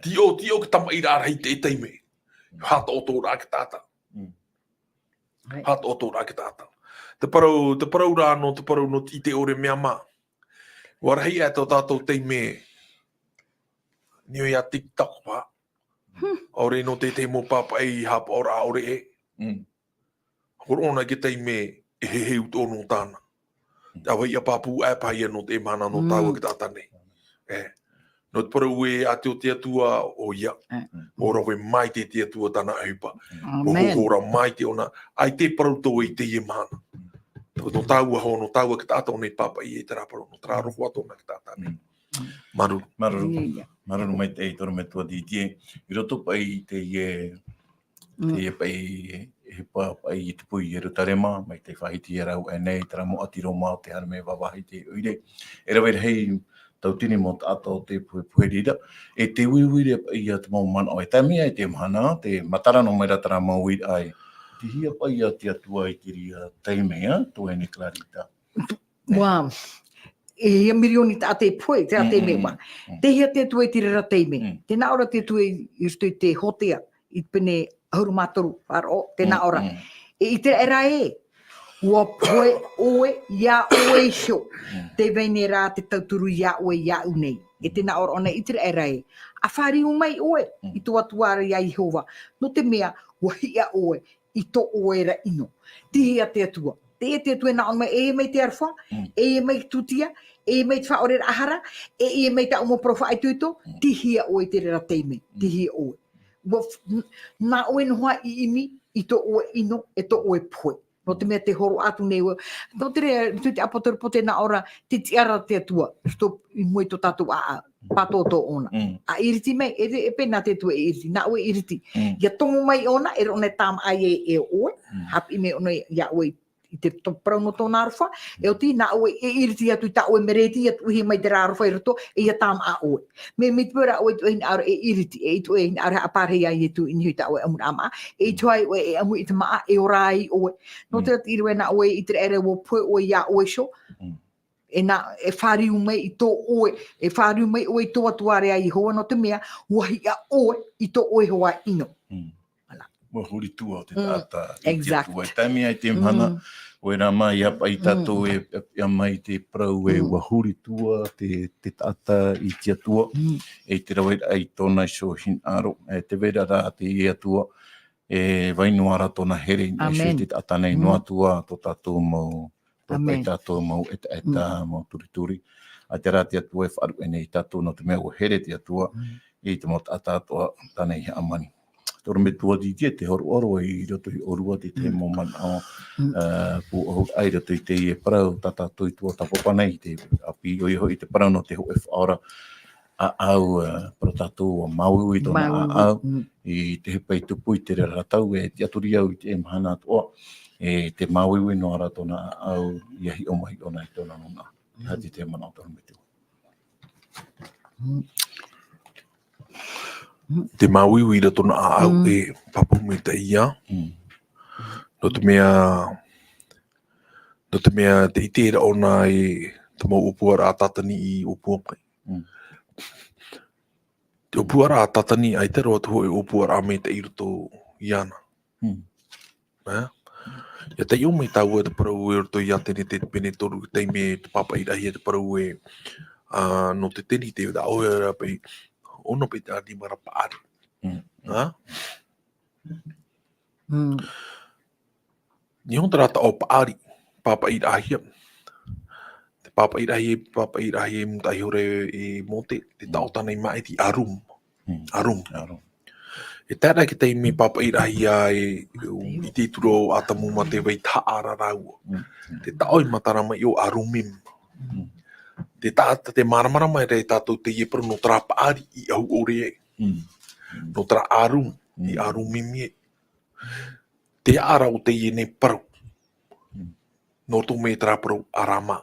Tiʻo, tiʻo te tamaʻiraʻa rahi i teie taime. Mm. Faʻataʻotoraʻa i te taʻata. Mm. Right. Faʻataʻotoraʻa i te taʻata. Te parau, te parau rā nō, te parau nō te ʻite ʻore mea mā. ʻUa rahi aʻe tō tātou taime. Niʻa i a TikTok paʻi. Hmm. ʻAore nō te, te mau pāpaʻi haʻapaʻoraʻa ʻore ē. Mm. Hōroʻa ʻōna i te taime e heheu tō nō tāna. Mm. Te ʻāvaʻe pāpū aʻe paha ia nō teie mahana nō Mm. tāua te taʻata nei. E. Nō te parau ē, a te, o te Atua, ʻoia. E. Mm. ʻUa rave maitaʻi te Atua tāna ʻohipa. Mm. ʻUa Amen. Hōhora maitaʻi ʻōna, ʻaita e parau atoʻa i teie mahana. Nō tāua hoʻi, nō tāua te taʻata ʻōna i pāpaʻi i terā parau, nō terā aroha atoʻa nā te taʻata nei. Mm. Māuruuru. Māuruuru. Ia, ia. Māuruuru maitaʻi te ʻorometua Didier. I roto paʻi i teie, Mm. teie paʻi, e pa-, paʻi i te pū i Ierutarema, mai te faʻahiti ia rāua nei, terā mau ʻāti Roma o te haere mai vāvāhi i te ʻoire. E rave rahi tauatini mau taʻata o te puhepuhe reira. E te uiuiraʻa paʻi ia te mau manaʻo. E tae mai i teie mahana, tē matara noa mai ra terā mau uiraʻa ē. Tei hea paʻi ia te Atua i te reira taime, ā, tō ʻoe nei Clarita. ʻUa, e hia mirioni taʻata e pohe, te Mm, ate mm, me mm, wa. mm. Te hia te Atua i te reira taime. Mm. Te nā ora te Atua i, i roto i te Hotea, i te pene ʻahuru mā toru, faʻaroʻo, te nā Mm, ora. mm. E ʻĪteraʻera ē, ʻua pohe ʻoe, iā ʻoe iho. Mm. Tē vai nei rā te tauturu iā ʻoe, iāʻu nei. E te nā ora ʻōna, ʻĪteraʻera ē, ʻa fāriu mai ʻoe, Mm. i tō Atua ra iā Iehova. Nō te mea, ʻua hiʻa ʻoe, i tō ʻoe ra ʻino. Tei hea te Atua? Tei hea te Atua e nā ʻō mai, e mai te aroha, Mm. e mai te tūtia, e mai te faʻaoreraʻa hara, e mai tāʻu mau parau faʻaitoito, Mm. tei hea ʻoe i te reira taime, Mm. tei hea ʻoe. ʻUa f-, n-, nā ʻoe noa i ʻimi i tō ʻoe ʻino, e tō ʻoe pohe. Nō te mea tē hōroʻa atu nei ʻoe. Nō te reira, tū te ʻāpōsetolo Pauro tē nā ʻō ra, te tiʻa ra te Atua, i roto i mua i tō tātou ʻāʻau, pātōtō ʻōna. Mm. ʻA ʻiriti mai, e, e pēnā te Atua e ʻiriti, nā ʻoe e ʻiriti. Mm. ʻIa tomo mai ʻōna, e rave ʻōna e tāmāʻa e, e ʻoe, Mm. haʻapiʻi mai ʻōna iā ʻoe i te to-, parau nō tōna aroha, e ʻoti nā ʻoe e ʻiriti atu i tā ʻoe mereti, ʻia tuʻu mai terā aroha i roto, e ʻia tāmāʻa ʻoe. Mea, mea ʻite ra ʻoe i te hinaʻaro e ʻiriti, e ʻite ʻoe e hinaʻaro e haʻapaʻari ai Ietu i niʻa i tā ʻoe ʻamuraʻa māʻa, e ʻite ai ʻoe e ʻamu i te māʻa, e ora ai ʻoe. Nō Mm. te reira, nā ʻoe e ʻĪteraʻera, ʻua pohe ʻoe iā ʻoe iho. Mm. E nā, e fāriu mai i tō ʻoe, e fāriu mai ʻoe i tō Atua ra iā Iehova, nō te mea, ʻua hiʻa ʻoe i tō ʻoe hoʻi ʻino. Mm. Voilà. ʻUa huri tua te Mm. taʻata i te Exact. Atua. E taime ai te Mm. mahana, ʻoe rā mā, ʻia paʻi Mm. tātou e, e, ʻia mai te parau e Mm. ʻua huri tua te, te taʻata i te Atua, Mm. e te rave ra i tōna iho hinaʻaro, e te vai ra rā te Atua, e vai noa ra tōna here, nā ʻō Amen. te taʻata nei Mm. noa atu ā tō tātou mau, tō Amen. tātou mau etaeta, Mm. mau turituri. ʻA terā te Atua e faʻaruʻe nei tātou nō te mea ʻua here te Atua Mm. i te mau taʻata atoʻa tāna i hāmani. Tō ʻorometua Didier, tē hōroʻa ra i roto i ʻōrua te, te Mm. mau manaʻo, Mm. ā, pūʻohu ai i roto i teie parau, tā tātou i tuatāpapa nei, te ʻāpī, ʻoia hoʻi te parau nō te hōʻē faʻaora ʻāʻau, ā, parau tātou ʻua māuiui tōna Māuiui, ʻāʻau, mm. i te hepetoma tupu i te reira tau, e tiʻaturi au i te mahana atoʻa, e tē māuiui noa ra tōna ʻāʻau, ʻia hiʻo mai ʻōna i tōna nūnaʻa. Mm. Hati te manaʻo tō ʻorometua. Mm. Mm. Tē māuiui ra tōna ʻāʻau Mm. e pāpū maitaʻi ia. Mm. Nō te mea, nō te mea tē ʻite ra ʻōna i te mau ʻōpuaraʻa Tātani i ʻōpua mai. Mm. Te ʻōpuaraʻa Tātani, ʻaita roa atu hōʻē ʻōpuaraʻa maitaʻi i roto iāna. Mm. Ā? ʻIa taiʻo mai tāua te parau i roto iā Tenete te pene toru, te taime tē pāpaʻiraʻahia te parau ē, ā, nō te teni te rāʻau ra paʻi, ono paʻi te ʻanimara paʻari. Mm. Ā? Mm. Niho terā taʻo paʻari, pāpaʻiraʻahia. Te pāpaʻiraʻahia, pāpaʻiraʻahia i mūtaʻa iho ra e Mōte, te taʻo tāna i maʻiti Arum. Mm. Arum. Arum. E tae ra i te taime pāpaʻiraʻahia e, i te ituro o ʻĀtamu mā te vai tahaʻa ra rāua. Mm. Te taʻo i matara mai ʻo Arumim. Mm. Te taʻata, tē māramarama ra e tātou teie parau nō terā paʻari i ʻahu ʻore ai. Mm. Nō terā Arum, i Mm. Arumim ai. Te ʻaʻara o teie nei parau. Mm. Nō roto mai terā parau ʻArama.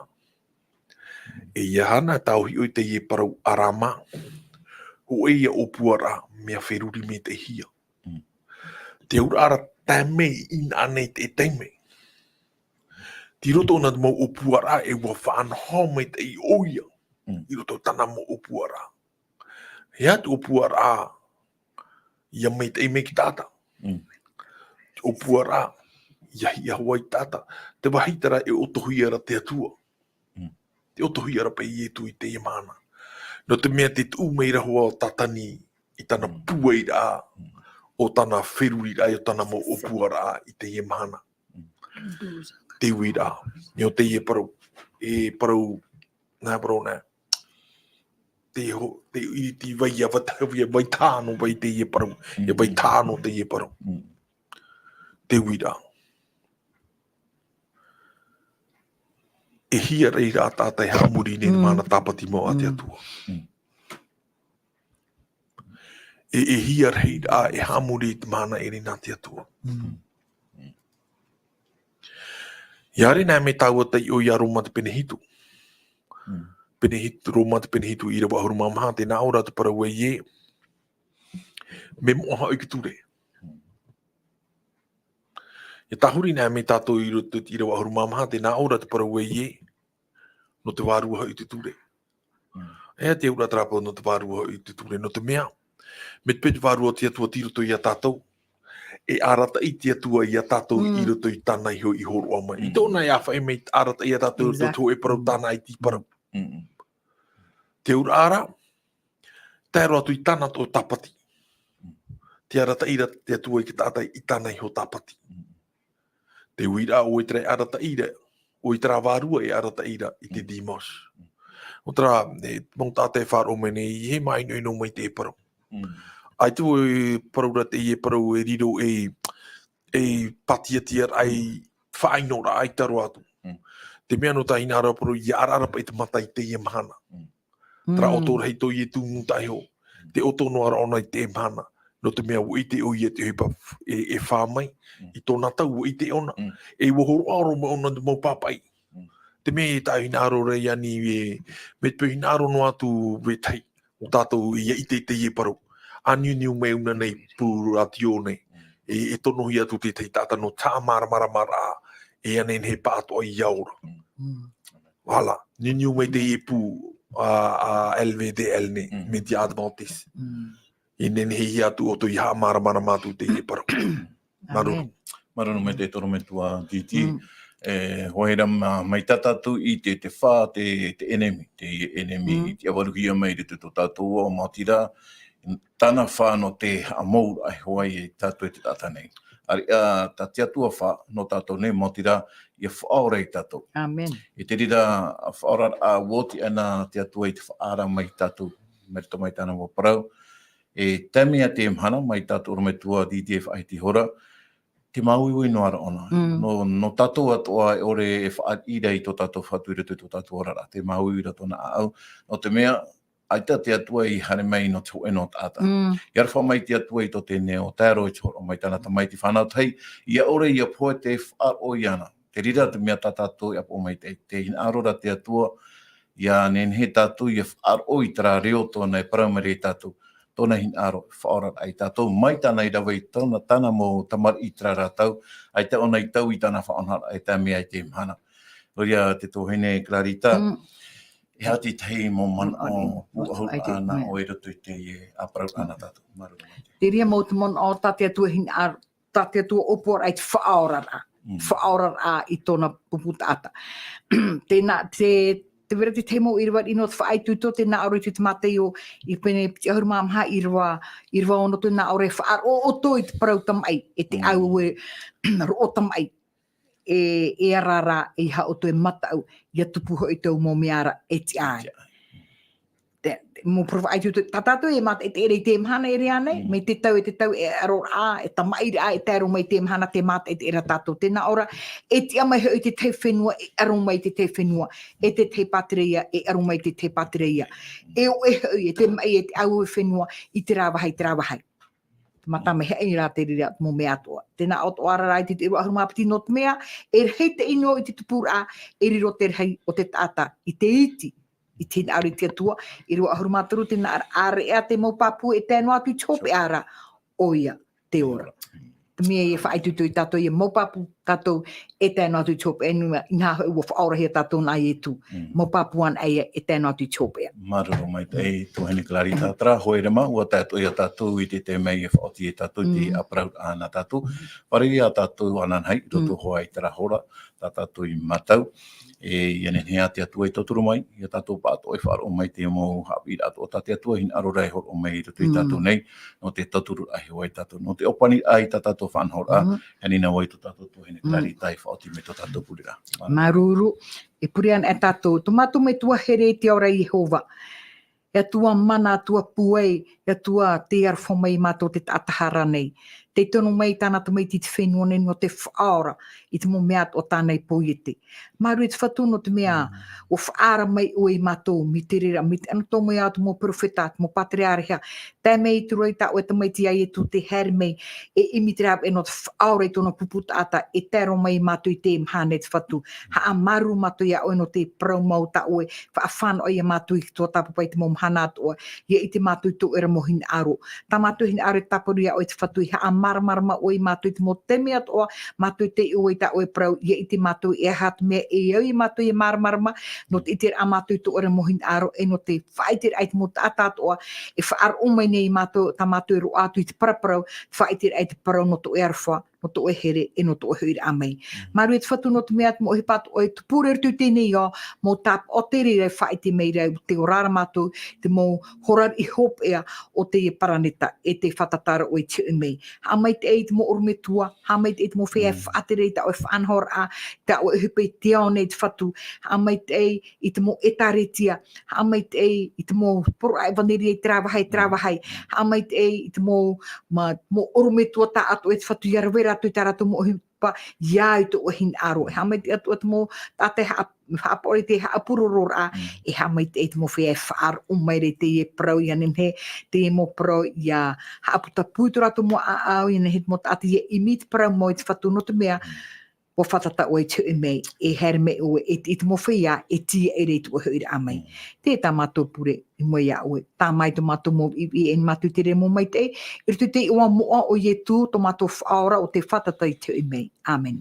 E ʻia haere tāʻu i ʻō i teie parau ʻArama. Hōʻē ïa ʻōpuaraʻa mea feruri maitaʻihia. Mm. Te auraʻa ra tae mai i ʻō i te taime. Tei roto ʻōna te mau ʻōpuaraʻa e ʻua faʻanaho maitaʻi ʻoia. Mm. I roto tāna mau ʻōpuaraʻa. E aha te ʻōpuaraʻa ʻia maitaʻi mai te taʻata? Mm. Te ʻōpuaraʻa ʻia hiʻo ai te taʻata. Te vāhi terā e ʻotohia ra te Atua. Mm. Tē ʻotohia ra paʻi Ietu i teie mahana. Nō te mea tē tuʻu mai ra hoʻi Tātani i tāna Mm. pūairaʻa, Mm. ʻo tāna feruriraʻa, ʻo tāna mau ʻōpuaraʻa i teie mahana. Mm. Te uiraʻa, nō teie parau, e parau, nā parau nā. Te ho-, te i, te vai ʻia vata-, ʻia vaitaʻa noa paʻi teie parau, ʻia Mm. vaitaʻa noa teie parau. Mm. Te uiraʻa. E hia ra ïa te taʻata e haʻamori nei i te Mm. mahana tāpati mau a te Mm. Atua. Mm. E, e hia ra ïa e haʻamori i te mahana ʻere nā te Atua. Mm. ʻIa haere na mai tāua taiʻo iā Roma te pene hitu. Mm. Pene hitu, Roma te pene hitu ʻīrava ʻahuru mā maha, tē nā ʻō ra te parau ē, mea moʻa hoʻi te ture. Mm. ʻIa tahuri na mai tātou i roto i te ʻīrava ʻahuru mā maha, tē nā ʻō ra te parau ē, nō te vārua hoʻi te ture. Mm. E te auraʻa terā parau nō te vārua hoʻi te ture, nō te mea, mai te peu te vārua o te Atua tei roto ia tātou, e arataʻi te Atua ia tātou i Mm. roto i tāna iho i hōroʻa mai. I Mm. tōna e āfaʻi mai arataʻi ia tātou i roto i Exact. te hōʻē parau Mm. tāna i te parau. Mm. Te auraʻa ra, tae roa atu i tāna tō tāpati. Mm. Te arataʻi ra te Atua i te taʻata i tāna iho tāpati. Mm. Te uiraʻa ʻoia terā e arataʻi ra, ʻoia terā vārua e arataʻi ra i te Mm. demos. Mm. ʻO terā, e, mau taʻata e faʻaroʻo mai nei, e māʻinoʻino mai te parau. Mm. ʻAita e parau ra teie parau e riro ei, ei pātiatia ra, ei faʻaʻinoraʻa ʻaita roa atu. Mm. Te mea nō tā hinaʻaro parau, ʻia araara paʻi te mata i teie mahana. Mm. Terā Mm. ʻoto rahi tō Ietu i mūtaʻa iho. Te ʻoto noa ra ʻōna i teie mahana. Nō te mea ʻua ʻite ʻoia te ʻohipa e, e fā mai. Mm. I tōna tau ʻua ʻite ʻōna. Mm. E ʻua hōroʻa roa mai ʻōna te mau pāpaʻi. Mm. Te mea e tāʻu hinaʻaro ra ia nei e, mai te peu hinaʻaro noa atu vetahi. ʻO tātou ʻia ʻite i teie parau. ʻA niuniu mai ʻōna nei pū rātio nei. Mm. E, e tonohia atu tētahi taʻata nō te haʻamāramaramaraʻa. E ʻia nehenehe pāʻatoʻa ʻia ora. Mm. Mm. Voilà, niuniu mai teie pū, a, a L V D L nei, Mm. Média Adventiste. Mm. E nehenehe atu ʻoutou ʻia haʻamāramarama atu teie parau. Māuruuru. Amen. Māuruuru maitaʻi te ʻorometua Titi. Mm. E, ʻua haere mai, mai tā tātou i te, te fā, te, te ʻenemi, te ʻenemi, Mm. i te ʻavaruhia mai i roto i tō tātou ʻoaʻoa, maoti rā, tāna fā nō te haʻamou ra e hoa ia tātou e te taʻata nei. ʻĀreʻa tā te Atua fā nō tātou nei, maoti rā, ʻia faʻaora ia tātou. Amen. I te reira, faʻaoraraʻa ʻua oti ana te Atua i te faʻaara mai ia tātou, mai roto mai tāna mau parau. E tae mai ia teie mahana, mai tā te ʻorometua Titi e faʻahiti hora, te māuiui noa ra ʻōna. Mm. Nō, nō tātou atoʻa e ʻore e faʻaʻite i tō tātou Fatu i roto i tō tātou oraraʻa. Te māuiui ra tōna ʻāʻau. Nō te mea, ʻaita te Atua i haere mai nō te hōʻē noa taʻata. Mm. I aroha mai te Atua i tō teie nei ʻō, tae roa i te hōroʻa mai tāna Tamaiti fānau tahi, ʻia ʻore ʻia pohe te faʻaroʻo iāna. Te reira te mea tā tātou e ʻapo mai te, te hinaʻaro ra te Atua, ʻia nehenehe tātou ʻia faʻaroʻo i terā reo tōna e parau mai ra ia tātou, tōna hinaʻaro, faʻaoraraʻa ia tātou, mai tāna i rave i tōna, tāna mau tamariʻi i terā ra tau, ʻaita ʻōna i tau i tāna faʻanahoraʻa e tae mai i teie mahana. ʻOia te tuahine Clarita, Mm. e aha te tahi mau manaʻo Mm, mm, pūʻohu ʻaita, nā mm. ʻoe i roto i teie ʻāparauraʻa nā tātou. Māuruuru maitaʻi. Te reira mau te manaʻo tā te Atua hinaʻaro, tā te Atua ʻōpuaraʻa i te faʻaoraraʻa. Mm. Faʻaoraraʻa i tōna pupu taʻata. Tēnā, te, te vera te tahi mau ʻīrava riʻi nō te faʻaitoito, tē nā ʻō ra i te Mātaio, i pene piti ʻahuru mā maha, ʻīrava, ʻīrava ono, tē nā ʻō ra e faʻaroʻo ʻoutou i te parau tamaʻi, e te Mm. ʻāueue roʻo tamaʻi. E, e ara ra, e ʻeiaha ʻoutou e mataʻu, ʻia tupu hoʻi tō mau mea ra, e tiʻa ai. E tiʻa ai. Te, te, mau parau faʻaitoito, tā tātou e mātaʻitaʻi ra i teie mahana e rave nei, Mm. mai te tau e te tau e ʻaroraʻa, e tamaʻiraʻa, e tae roa mai i teie mahana te mātaʻitaʻi ra tātou. Tē nā ʻō ra, e tiʻa mai hoʻi te tahi fenua, e ʻaro mai te tahi fenua, e te tahi pātireia, e ʻaro mai te tahi pātireia. E ʻoʻe hoʻi, e te maʻi, e te ʻāueue fenua, i terā vāhi, terā vāhi. Te mātāmua e haʻi ra te reira mau mea atoʻa. Tē nā ʻō atoʻa ra i te, te ʻīrava ʻahuru mā piti nō te mea, e rahi te ʻino i te tupuraʻa, e riro te rahi o te taʻata i te iti, i te hinaʻaro i te Atua, ʻīrava ʻahuru mā toru, tē nā ʻō ra, ʻāreʻa te mau pāpū e tae noa atu i te hopeʻa ra, ʻoia te ora. Te mea e faʻaitoito ia tātou, ʻia mau pāpū tātou, e tae noa atu i te hopeʻa, inaha, inaha hoʻi ʻua faʻaorahia tātou nā Ietu. Mm. Mau pāpū anaʻe ia, e tae noa atu i te hopeʻa. Māuruuru maitaʻi, tuahine Clarita, terā hoʻi rā, ʻua tae atoʻa ia tātou i te taime e faʻaoti ia tātou i te Mm. ʻāparauraʻa nā tātou. Fārereiraʻa tātou ananahi, i roto Mm. hoʻi i terā hora, tā tātou i mātau. E, ʻia nehenehe te Atua e tauturu mai, ia tātou pāʻatoʻa e faʻaroʻo mai te mau haʻapiʻiraʻa atoʻa tā te Atua hinaʻaro ra e hōroʻa mai i roto ia tātou Mm. nei, nō te tauturuʻaʻa hoʻi ia tātou, nō te ʻōpaniraʻa i tā tātou faʻanahoraʻa, Mm. e ani noa vau i tō tātou tuahine Mm. Clarita e faʻaoti mai tō tātou pureraʻa. Māuruuru. Māuruuru, e pure anaʻe tātou, tō mātou Metua here i te ao ra Iehova. E Atua mana, Atua pūai, e Atua tei aroha mai ia mātou te taʻata hara nei. Tei tono mai tāna Tamaiti i te fenua nei nō te faʻaora i te mau mea atoʻa tāna i poiete. Māuruuru te Fatu nō te mea Mm. ʻua faʻaara mai ʻoe ia mātou, mai te reira, mai te anotau mai ā te mau perofeta, te mau pātireia, tae mai i te roa i tā ʻoe Tamaiti ia Ietu tei haere mai, e ʻimi te rāveʻa nō te faʻaora i tōna pupu taʻata, e tae roa mai ia mātou i teie mahana e te Fatu. Haʻamāuruuru mātou ia ʻoe nō te parau mau tā ʻoe, faʻafānaʻo ia mātou i te tuatāpapa i te mau mahana atoʻa, ʻia ʻite mātou i tō ʻoe ra mau hinaʻaro. Tā mātou hinaʻaro e tāparu ia ʻoe te Fatu i haʻa māramarama ʻoe iā mātou i te mau taime atoʻa, mātou tei ʻite ʻoe i tā ʻoe parau, ʻia ʻite mātou e aha te mea e au iā mātou ʻia māramarama, nō te ʻiteraʻa mātou i tō ʻoe ra mau hinaʻaro, e nō te faʻaʻiteraʻa i te mau taʻata atoʻa, e faʻaroʻo mai nei iā mātou, tā mātou e roaʻa atu i te paraparau, faʻaʻiteraʻa i te parau nō tō ʻoe aroha, nō tō ʻoe here, e nō tō ʻoe hoʻiraʻa mai. Māuruuru e te Fatu nō te mea, te mau ʻohipa atoʻa e tupu ra i roto i teie nei ao, mau tāpaʻo terā e faʻaʻite mai ra, tē ora ra mātou, te mau hora riʻi hopeʻa o teie paraneta, e tē fātata ra ʻoe i te hoʻi mai. Haʻamaitaʻi i te mau ʻorometua, haʻamaitaʻi i te mau feiā e faʻatere i tā ʻoe faʻanahoraʻa, tā ʻoe ʻohipa i te ao nei te Fatu, haʻamaitaʻi i te mau ʻēkālesia, haʻamaitaʻi i te mau poroʻi ʻevanelia i terā vāhi, terā vāhi, haʻamaitaʻi i te mau, ma-, mau ʻorometua tāʻatoʻa e te Fatu ʻia rave rātou i tā rātou mau ʻohipa, ʻia au i tō ʻoe hinaʻaro. E haʻamaitaʻi atoʻa te mau taʻata e haʻa-, haʻapaʻo i te haʻapurororaʻa, e haʻamaitaʻi i te mau feiā e faʻaroʻo mai ra i teie parau ʻia nehenehe, teie mau parau ʻia haʻaputapū i tō rātou mau ʻāʻau, ʻia nehenehe te mau taʻata ʻia ʻimi i te parau mau i te Fatu nō te mea, ʻua fātata ʻoe i te hoʻi mai, e haere mai ʻoe, e te, i te mau feiā, e tīaʻi ra i tō ʻoe hoʻiraʻa mai. Teie tā mātou pure, i mua iā ʻoe, tāmā i tō mātou mau viʻiviʻi, e ʻia mātou i te reira mau maitaʻi, i roto i te iʻoa moʻa o Ietu, tō mātou Faʻaora, ʻo tē fātata i te hoʻi mai. ʻĀmene.